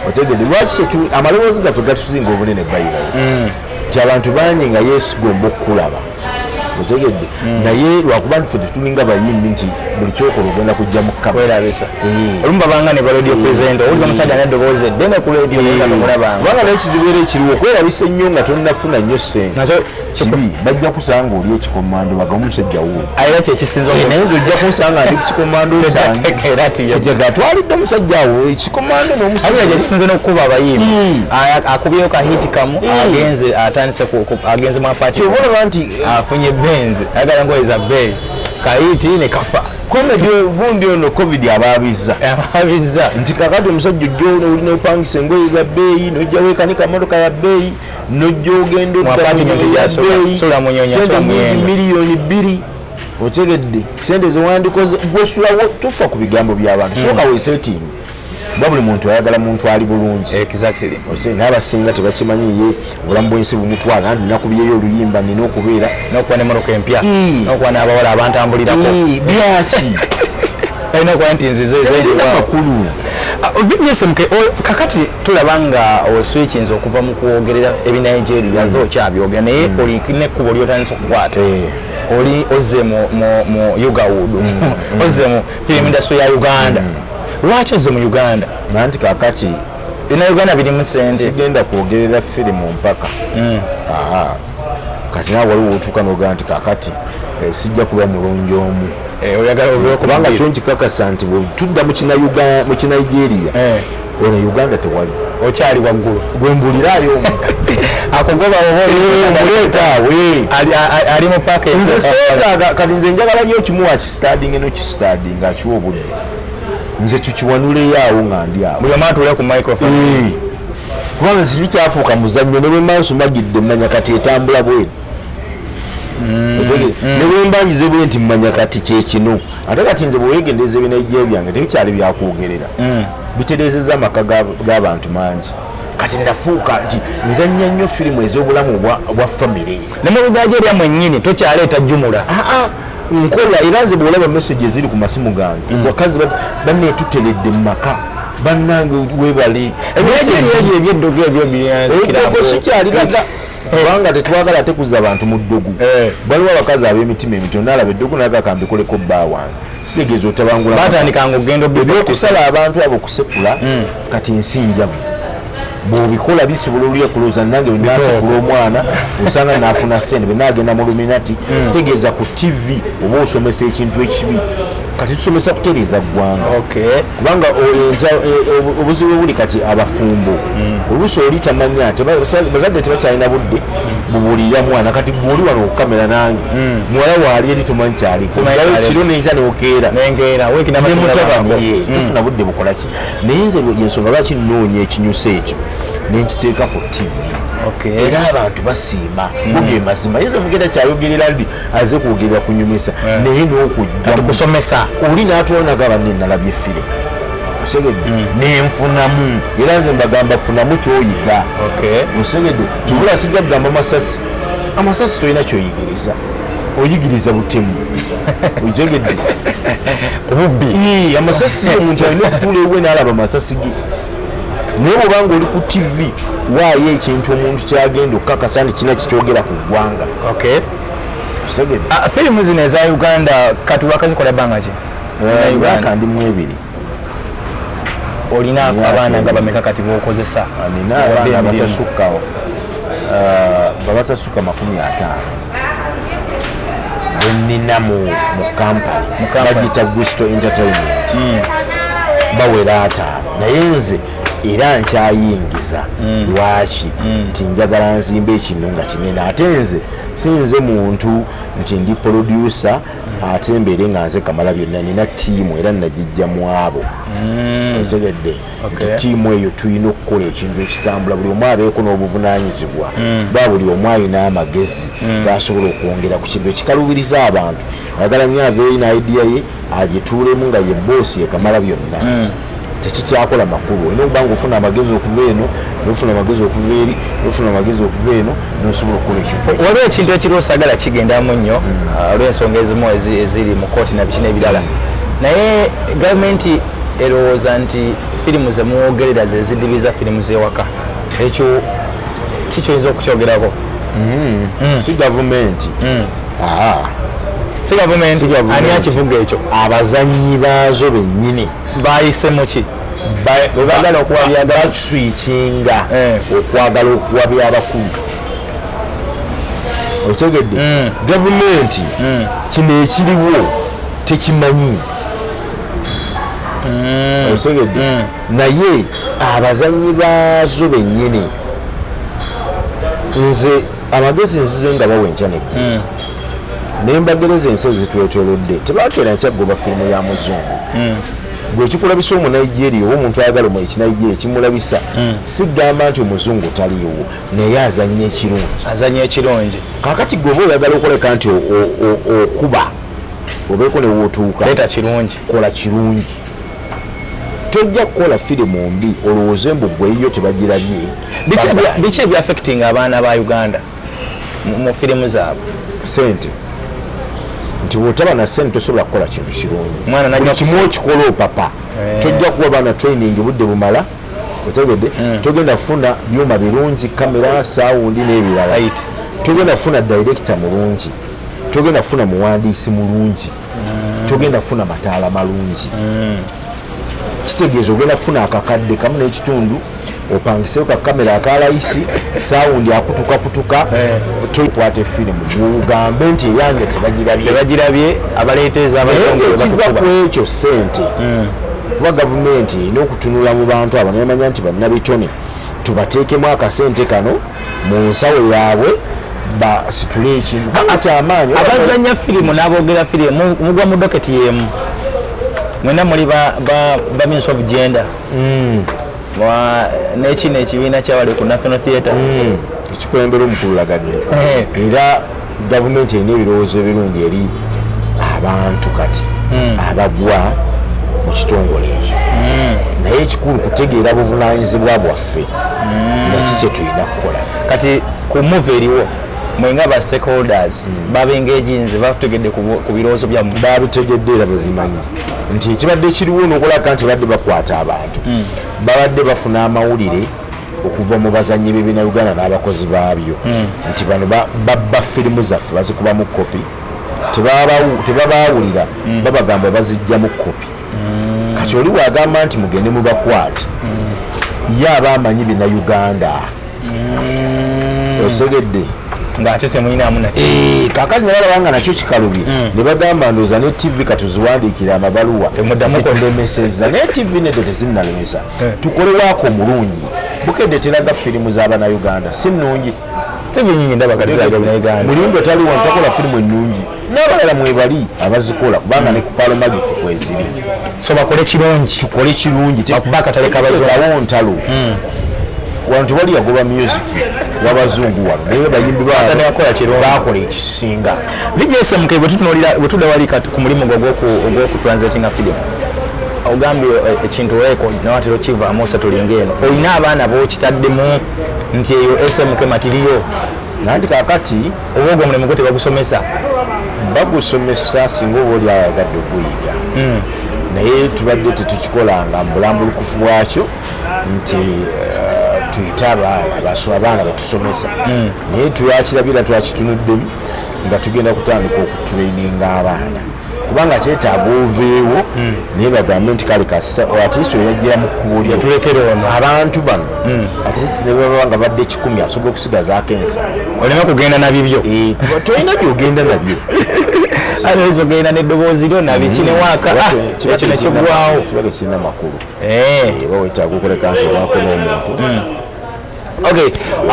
Speaker 2: Otegedde lwaki amaloboozi gaffe gatusinga obunene bayirawo nti abantu bangi nga yesigomba okukulaba, otegedde, naye lwakuba nti ffe tetulinga bayimbi nti buli kyokola ogenda kujja mu kama.
Speaker 1: Kwerabisa. Olumu babanga ne ba radio presenter, owulira omusajja n'eddoboozi eddene ku radio naye nga tomulabanga.
Speaker 2: Kubanga naye ekizibu era ekiriwo okwerabisa ennyo nga tonnafuna nnyo ssente
Speaker 1: Nakyo
Speaker 2: kibi, bajja kusanga oli ekikomando bagamu omusajja wuuyo.
Speaker 1: Era kyekisinza.
Speaker 2: Naye nze ojja kunsanga ndi ku kikomando kyange.
Speaker 1: Tegategeera ti
Speaker 2: Ojjaga atwalidde omusajja awo ekikomando
Speaker 1: Abula
Speaker 2: n'omusajja.
Speaker 1: gyekisinze n'okukuba abayimbi. Akubyeyo kahiti kamu, agenze atandise agenze mu apati.
Speaker 2: Kyova olaba nti
Speaker 1: afunye benzi, ayagala ngoye za bbeeyi, kahiti ne kafa.
Speaker 2: Comedy gundi ono COVID abaabizza.
Speaker 1: Abizza.
Speaker 2: Nti kakati omusajja ojja nopangisa engoye za bbeeyi, nojja weekanika motoka ya bbeeyi, nojja ogenda
Speaker 1: Mu
Speaker 2: odda mu
Speaker 1: apartment
Speaker 2: nyonyi ya
Speaker 1: gy'asula,
Speaker 2: bbeeyi,
Speaker 1: sula mu nyonyi,
Speaker 2: sente
Speaker 1: asula mu
Speaker 2: nyingi,
Speaker 1: yendo.
Speaker 2: 2 miliyoni, otegedde, sente zewandikoze gwesulawo. Tufa ku bigambo by'abantu, sooka weesetinga kuba buli muntu ayagala muntu ali bulungi. Naye abasinga tebakimanyi, ye obulamu bw'ensi bumutwala nti nakubyeyo oluyimba nina okubeera
Speaker 1: n'okuba n'emmotoka empya, n'okuba n'abawala abantambulirako.
Speaker 2: Byaki?
Speaker 1: Balina okuba nti nzize.
Speaker 2: Terina makulu.
Speaker 1: VJ SMK, kakati tulaba nga oswitchinze okuva mu kwogerera ebinigeria, zo okyabyogera naye olina ekkubo lyotandise okukwata. Oli ozze mu Ugawood, ozze mu film industry ya Uganda. Lwaki ozze mu Uganda?
Speaker 2: Nanti kakati
Speaker 1: Bina Uganda birimu sente.
Speaker 2: Sigenda kwogerera firimu mpaka. Aha. Kati nawe waliwo otuuka nogaa nti kakati sijja kuba mulungi omu.
Speaker 1: Oyagala obeeko
Speaker 2: Kubanga kyo nkikakasa nti bwe tudda mu Kinigeria,
Speaker 1: Eh.
Speaker 2: ono Uganda tewali.
Speaker 1: Okyali waggulu.
Speaker 2: Gwe mbulirayo omu.
Speaker 1: Akugoba
Speaker 2: Muleeta awe.
Speaker 1: Ali mu package.
Speaker 2: Nze seetaaga kati, nze njagala yo kimuwa kistudying, eno kistudying akiwa obudde, nze tukiwanuleyo awo nga ndi awo.
Speaker 1: Buli omu atuule ku microphone.
Speaker 2: Kubanga nze kiri kyafuuka muzannyo, ne bwe maaso magidde mmanya kati etambula bweri, ne bwe mba ngize bwe nti mmanya kati kyekino. Ate kati nze bwewegendereza ebinajja byange tebikyali byakwogerera, bitereezezza amaka g'abantu mangi. Kati nafuuka nti nzannya nnyo firimu ez'obulamu bwa famire.
Speaker 1: Ne mu Nigeria mwennyini tokyaleeta jumula?
Speaker 2: Aa, nkola. Era nze bwolaba message eziri ku masimu gange, bakazi banneetuteredde mu maka, bannange webale.
Speaker 1: Ebinigeria ebyo ebyeddogo ebyo.
Speaker 2: Eddogo sikyaliraga, kubanga tetwagala ate kuzza abantu mu ddogo. Waliwo abakazi ab'emitima emitono, naalaba eddogo naga kambikoleko bba wange, kitegeeza otabangula.
Speaker 1: Batandikanga okugenda.
Speaker 2: Ebyokusala abantu abo kusekula kati nsi njavu, bw'obikola bisobola olya kulowooza nange bwenasekula omwana osanga naafuna sente bwenagenda mu luminati. Tegeeza ku TV oba osomesa ekintu ekibi. Kati tusomesa kutereeza ggwanga, kubanga obuzibu buli kati abafumbo oluusi oli tamanya, bazadde tebakyalina budde bubuulirira mwana. Kati bwoli wano okukamera nange, muwala waali eri tomanyi kyaliko.
Speaker 1: Simanyi kyaliko.
Speaker 2: Kiro nenkya neokeera
Speaker 1: Nengeera wiiki.
Speaker 2: Ne mutabani ye tufuna budde bukolaki? Naye nze ensonga lwaki nnoonya ekinyusa ekyo nenkiteeka ku TV, era abantu basiima buge mazima. Ye mugenda kyayogerera ndi aze kwogerera kunyumisa, naye n'okujja
Speaker 1: Kusomesa.
Speaker 2: Oli n'atwala nagaba ne nalabye firimu, osegedde, nenfunamu. Era nze mbagamba funamu kyoyiga. Osegedde, kivula sijja kugamba masasi, amasasi tolina kyoyigiriza, oyigiriza butemu, otegedde?
Speaker 1: Obubbi.
Speaker 2: Ii, amasasi omuntu alina okutuula ewe n'alaba amasasi ge, naye bwobanga oli ku TV waayo ekintu omuntu kyagenda okukakasa nti kina kikyogera ku ggwanga. Osegedde?
Speaker 1: Ah, firimu zino eza Uganda kati wakazikola bbanga ki?
Speaker 2: Myaka ndi mu 20.
Speaker 1: Olina
Speaker 2: Myaka
Speaker 1: abaana nga
Speaker 2: 20.
Speaker 1: bameka kati bokozesa?
Speaker 2: Nina abaana abatasukka 50 benina mu kampani.
Speaker 1: Company.
Speaker 2: Bagita Gusto Entertainment, bawera 50, naye nze era nkyayingiza. Lwaki? Nti njagala nzimba ekintu nga kinene. Ate nze sinze muntu nti ndi producer ate mbeere nga nze kamala byonna. Nina ttiimu era nagijja mu abo, otegedde, nti ttiimu eyo tulina okukola ekintu ekitambula, buli omu abeeko n'obuvunanyizibwa ba buli omu alina amagezi gasobola okwongera ku kintu ekikalubiriza abantu. Ayagala nnyo aveeyo n'idea ye agituulemu nga ye boosi yekamala byonna, tekikyakola makulu. Olina okuba nga ofuna amagezi okuva eno, nofuna amagezi okuva eri, nofuna amagezi okuva eno, nosobola okukola ekintu.
Speaker 1: Waliwo ekintu ekiri osagala kigendamu nnyo, olw'ensonga ezimu eziri mu kooti na biki n'ebirala, naye gavumenti erowooza nti firimu zemwogerera ze zidibiza firimu z'ewaka. Ekyo kikyoyinza okukyogerako?
Speaker 2: Si gavumenti. Aa.
Speaker 1: Si gavumenti?
Speaker 2: Si gavumenti.
Speaker 1: Ani akivuga ekyo?
Speaker 2: Abazannyi baazo bennyini.
Speaker 1: Bayise muki bwebagala okuwabya?
Speaker 2: Bakiswikinga okwagala okuwabya abakulu, otegedde? Gavumenti kino ekiriwo tekimanyi, otegedde? Naye abazannyi baazo bennyini, nze amagezi nzize nga bawa enkya neggulu nembagereza ensi ezitwetolodde, tebakeera nkya goba firimu ya muzungu. Gwe kikulabisa Omunigeria oba omuntu ayagala Ekinigeria kimulabisa, sigamba nti omuzungu taliiwo, naye azanya ekirungi.
Speaker 1: Azanya ekirungi.
Speaker 2: Kakati gwe oba oyagala okoleka nti okuba obeeko newootuuka,
Speaker 1: leeta kirungi.
Speaker 2: Kola kirungi. Tojja kukola firimu mbi olowooze mbu gwe yo tebagirabye.
Speaker 1: Biki ebyaffecting abaana ba Uganda mu firimu zaabwe?
Speaker 2: Sente, nti bwotaba na sente tosobola kukola kintu kirungi.
Speaker 1: Mwana najja
Speaker 2: Buli kimu okikola opapa. Tojja kuwa baana training budde bumala, otegedde? Togenda kufuna byuma birungi, kamera, sound n'ebirala. Togenda kufuna director mulungi, togenda kufuna muwandiisi mulungi, togenda kufuna mataala malungi. Kitegeeza ogenda kufuna akakadde kamu n'ekitundu opangiseyo kakamera akalayisi, sound akutukakutuka, tokwata efirimu ugambe nti eyange tebagirabye.
Speaker 1: Tebagirabye, abaleeta
Speaker 2: Naye
Speaker 1: ez'abazungu
Speaker 2: ekiva
Speaker 1: batukuba.
Speaker 2: ku ekyo sente, kuba gavumenti erina okutunula mu bantu abo nemanya nti bannabitone tubateekemu akasente kano. Mu nsawo yaabwe basitule ekintu kubanga kyamaanyi.
Speaker 1: Abazanya firimu n'aboogera firimu mugwa mu doketi y'emu, mwena muli ba Ministry of Gender n'ekino ekibiina kyawali ku National Theatre.
Speaker 2: Ekikulembera omukulu Lagadde. Era gavumenti erina ebirowoozo ebirungi eri abantu kati abagwa mu kitongole ekyo, naye ekikulu kutegeera buvunaanyizibwa bwaffe naki kye tulina kukola.
Speaker 1: Kati ku movie eriwo, mwenga ba stakeholders babengeginze, bategedde ku birowoozo byammwe?
Speaker 2: Babitegedde era bebimanyi nti ekibadde kiriwo nokulaka nti badde bakwata abantu, babadde bafuna amawulire okuva mu bazanyi b'ebina Uganda n'abakozi baabyo nti bano babba firimu zaffe, bazikubamu kopi, tebabaawulira, babagamba bazijjamu kopi. Kati oli bwagamba nti mugende mubakwate, ye aba amanyi bina Uganda, otegedde?
Speaker 1: Ng'ate temulinamu naki.
Speaker 2: Kakati nebalaba nga nakyo kikalubye, ne bagamba ndowooza ne TV katuziwandiikire amabaluwa
Speaker 1: Temuddamu
Speaker 2: zitulemeseza. Naye TV nedda, tezinnalemesa. Tukole waako omulungi. Bukedde teraga firimu z'abannayuganda, si nnungi.
Speaker 1: TV nyingi ndaba kati ziraga Bannayuganda.
Speaker 2: Mulindwa taliwo, ntakola firimu ennungi, n'abalala mwebali abazikola, kubanga ne ku Pearl Magic kweziri.
Speaker 1: So bakole kirungi.
Speaker 2: Tukole kirungi.
Speaker 1: Bakube akatale k'abazungu.
Speaker 2: Teekawo ntalo. Wano tewali yagoba music w'abazungu wano, naye bayimbi
Speaker 1: Ate nebakola kirungi.
Speaker 2: bakola ekisinga.
Speaker 1: VJ SMK, bwe tutunuulira, bwe tudda wali kati ku mulimu gwo ogw'okutranslatinga film, ogambye ekintu weeko nawatera okivaamu osatulinga eno, olina abaana b'okitaddemu nti eyo SMK material?
Speaker 2: Nanti kakati
Speaker 1: Oba ogwo omulimu gwo tebagusomesa?
Speaker 2: Bagusomesa singa oba oli ayagadde oguyiga, naye tubadde tetukikolanga mu bulambulukufu bwakyo nti tuyite abaana abaana betusomesa, naye twakirabira, twakitunuddemu nga tugenda kutandika okutraininga abaana, kubanga kyetaaga oveewo naye bagambe nti kale atiisi oyajjira mu kkubo lyo.
Speaker 1: Tulekere ono.
Speaker 2: Abantu bano atiisi ne baba nga badde 100, asobola okusigazaako 70.
Speaker 1: Oleme kugenda na bibyo.
Speaker 2: Kuba tolina byogenda nabyo.
Speaker 1: Ayinza ogenda n'eddoboozi lyo nabiki newaaka ekyo nekigwawo.
Speaker 2: Kiba tekirina makulu. Oba wetaaga okuleka nti obaako n'omuntu.
Speaker 1: Okay,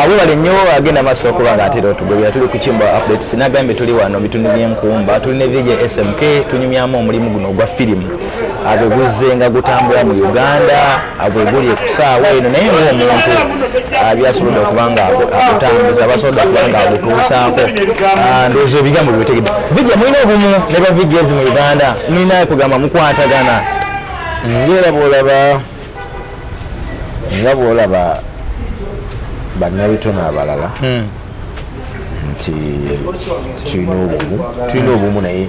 Speaker 1: webale nnyo. Agenda maaso okuba nga atera otugobera, tuli ku Kimbo Updates. Nagambye tuli wano bitundu by'Enkumba, tuli ne VJ SMK, tunyumyamu omulimu guno ogwa firimu bwe guzze nga gutambula mu Uganda, bwe guli ekusaawa eno, naye ng'omuntu byasobodde okuba nga agutambuza, basobodde okuba nga agutuusaako. Ndowooza ebigambo byetegedde. VJ, mulina obumu ne ba VJs mu Uganda? Mulina kugamba mukwatagana?
Speaker 2: Ngaera bwolaba, nga bwolaba bannabitone abalala nti tulina obumu, tulina obumu, naye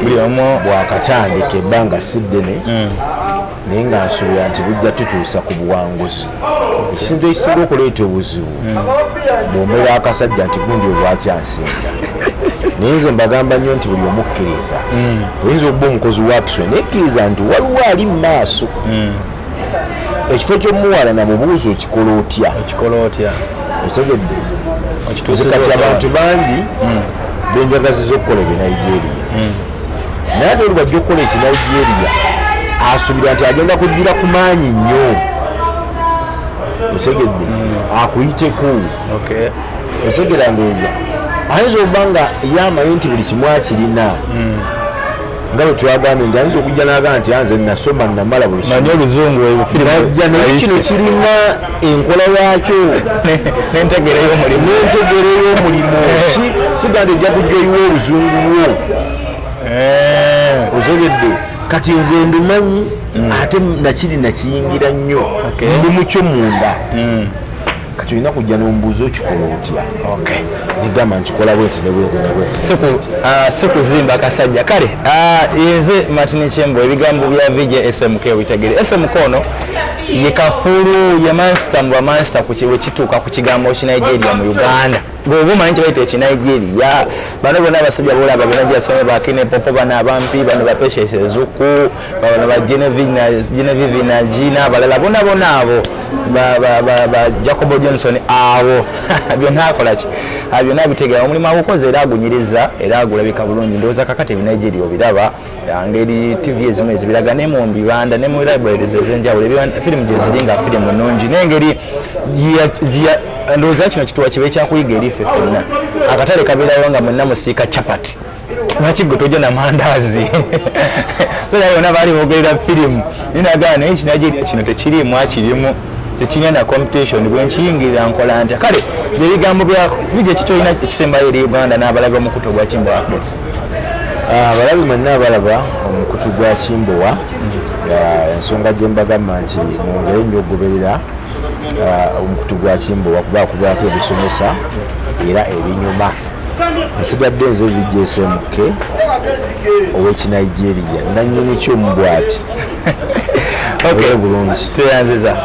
Speaker 1: buli omu
Speaker 2: bwakatandika, ebbanga si ddene, naye nga nsuubira nti bujja tutuusa ku buwanguzi. Ekisintu ekisinga okuleeta obuzibu, bw'omera akasajja nti gundi olwakyansinga, naye nze mbagamba nnyo nti buli omukkiriza, oyinza okuba omukozi wa Action, naye kkiriza nti waliwo ali mu maaso. Ekifo ky'omuwala namubuuza okikola otya?
Speaker 1: Okikola otya?
Speaker 2: Otegedde?
Speaker 1: Okituusiza
Speaker 2: Kati
Speaker 1: otya?
Speaker 2: Abantu bangi benjagaziza okukola ebinigeria, naye ate oli bwajja okukola ekinigeria asuubira nti agenda kugira ku maanyi nnyo, otegedde, akuyiteko. Otegera? Ndowooza ayinza okuba nga ye amanyi nti buli kimu akirina, nga bwe twagambye nti ayinza okujja n'agamba nti anze nasoma namala buli kimu.
Speaker 1: Manyi oluzungu.
Speaker 2: Najja, naye kino kirina enkola yaakyo
Speaker 1: N'entegeera y'omulimu.
Speaker 2: N'entegeera y'omulimu. Siga nti ojja kujja oyiwa oluzungu lwo, otegedde? Kati nze mbimanyi, ate nakiri nakiyingira nnyo, ndi mukyo munda. Kati olina kujja n'omubuuza okikola otya, negamba nkikola bwenti ne bwenti ne bwenti.
Speaker 1: Si kuzimba akasajja. Kale nze Martin Kyembo, ebigambo bya VJ SMK obitegere. SMK ono ye kafulu, ye master mu bamaster bwe kituuka ku kigambo kinigeria mu Uganda. Bw'oba omanyi kyebayita ekinigeria, bano bonna abasajja bolaba benajasome, bakine popo, bano abampi, bano ba Patience Ezuku, bano ba Genevieve Naji n'abalala bonna bonna abo ba Jacobo Johnson abo, byonna akola ki? Byonna bitegera. Omulimu agukoze era agunyiriza era agulabika bulungi. Ndowooza kakati ebinigeria obiraba, ngeri TV ezimu ezibiraga ne mu bibanda ne mu libraries ez'enjawulo, firimu gye ziri nga firimu nnungi n'engeri Ndowooza kino kituwa kibe ekyakuyiga eri ffe ffenna. Akatale kabeerawo nga mwenna musiika chapati, lwaki gwe tojja namandaazi? So naye bonna baali bogerera firimu, ninagaa naye ekinigeria kino tekiriimu, akirimu tekirina na competition. Bwe nkiyingirira nkola ntya? Kale byebigambo bya bija kikyolina ekisembayo eri Uganda n'abalabi omukutu ogwa Kimbowa Updates?
Speaker 2: Abalabi mwenna abalaba omukutu gwa Kimbowa, ensonga gye mbagamba nti mwongere nnyo okugoberera omukutu gwa Kimbowa, kuba kubaako ebisomesa era ebinyuma. Nsigadde nze VJSMK ow'Ekinigeria, nannyini kyomu bwati.
Speaker 1: Okay.
Speaker 2: Bulungi.
Speaker 1: Tweyanziza.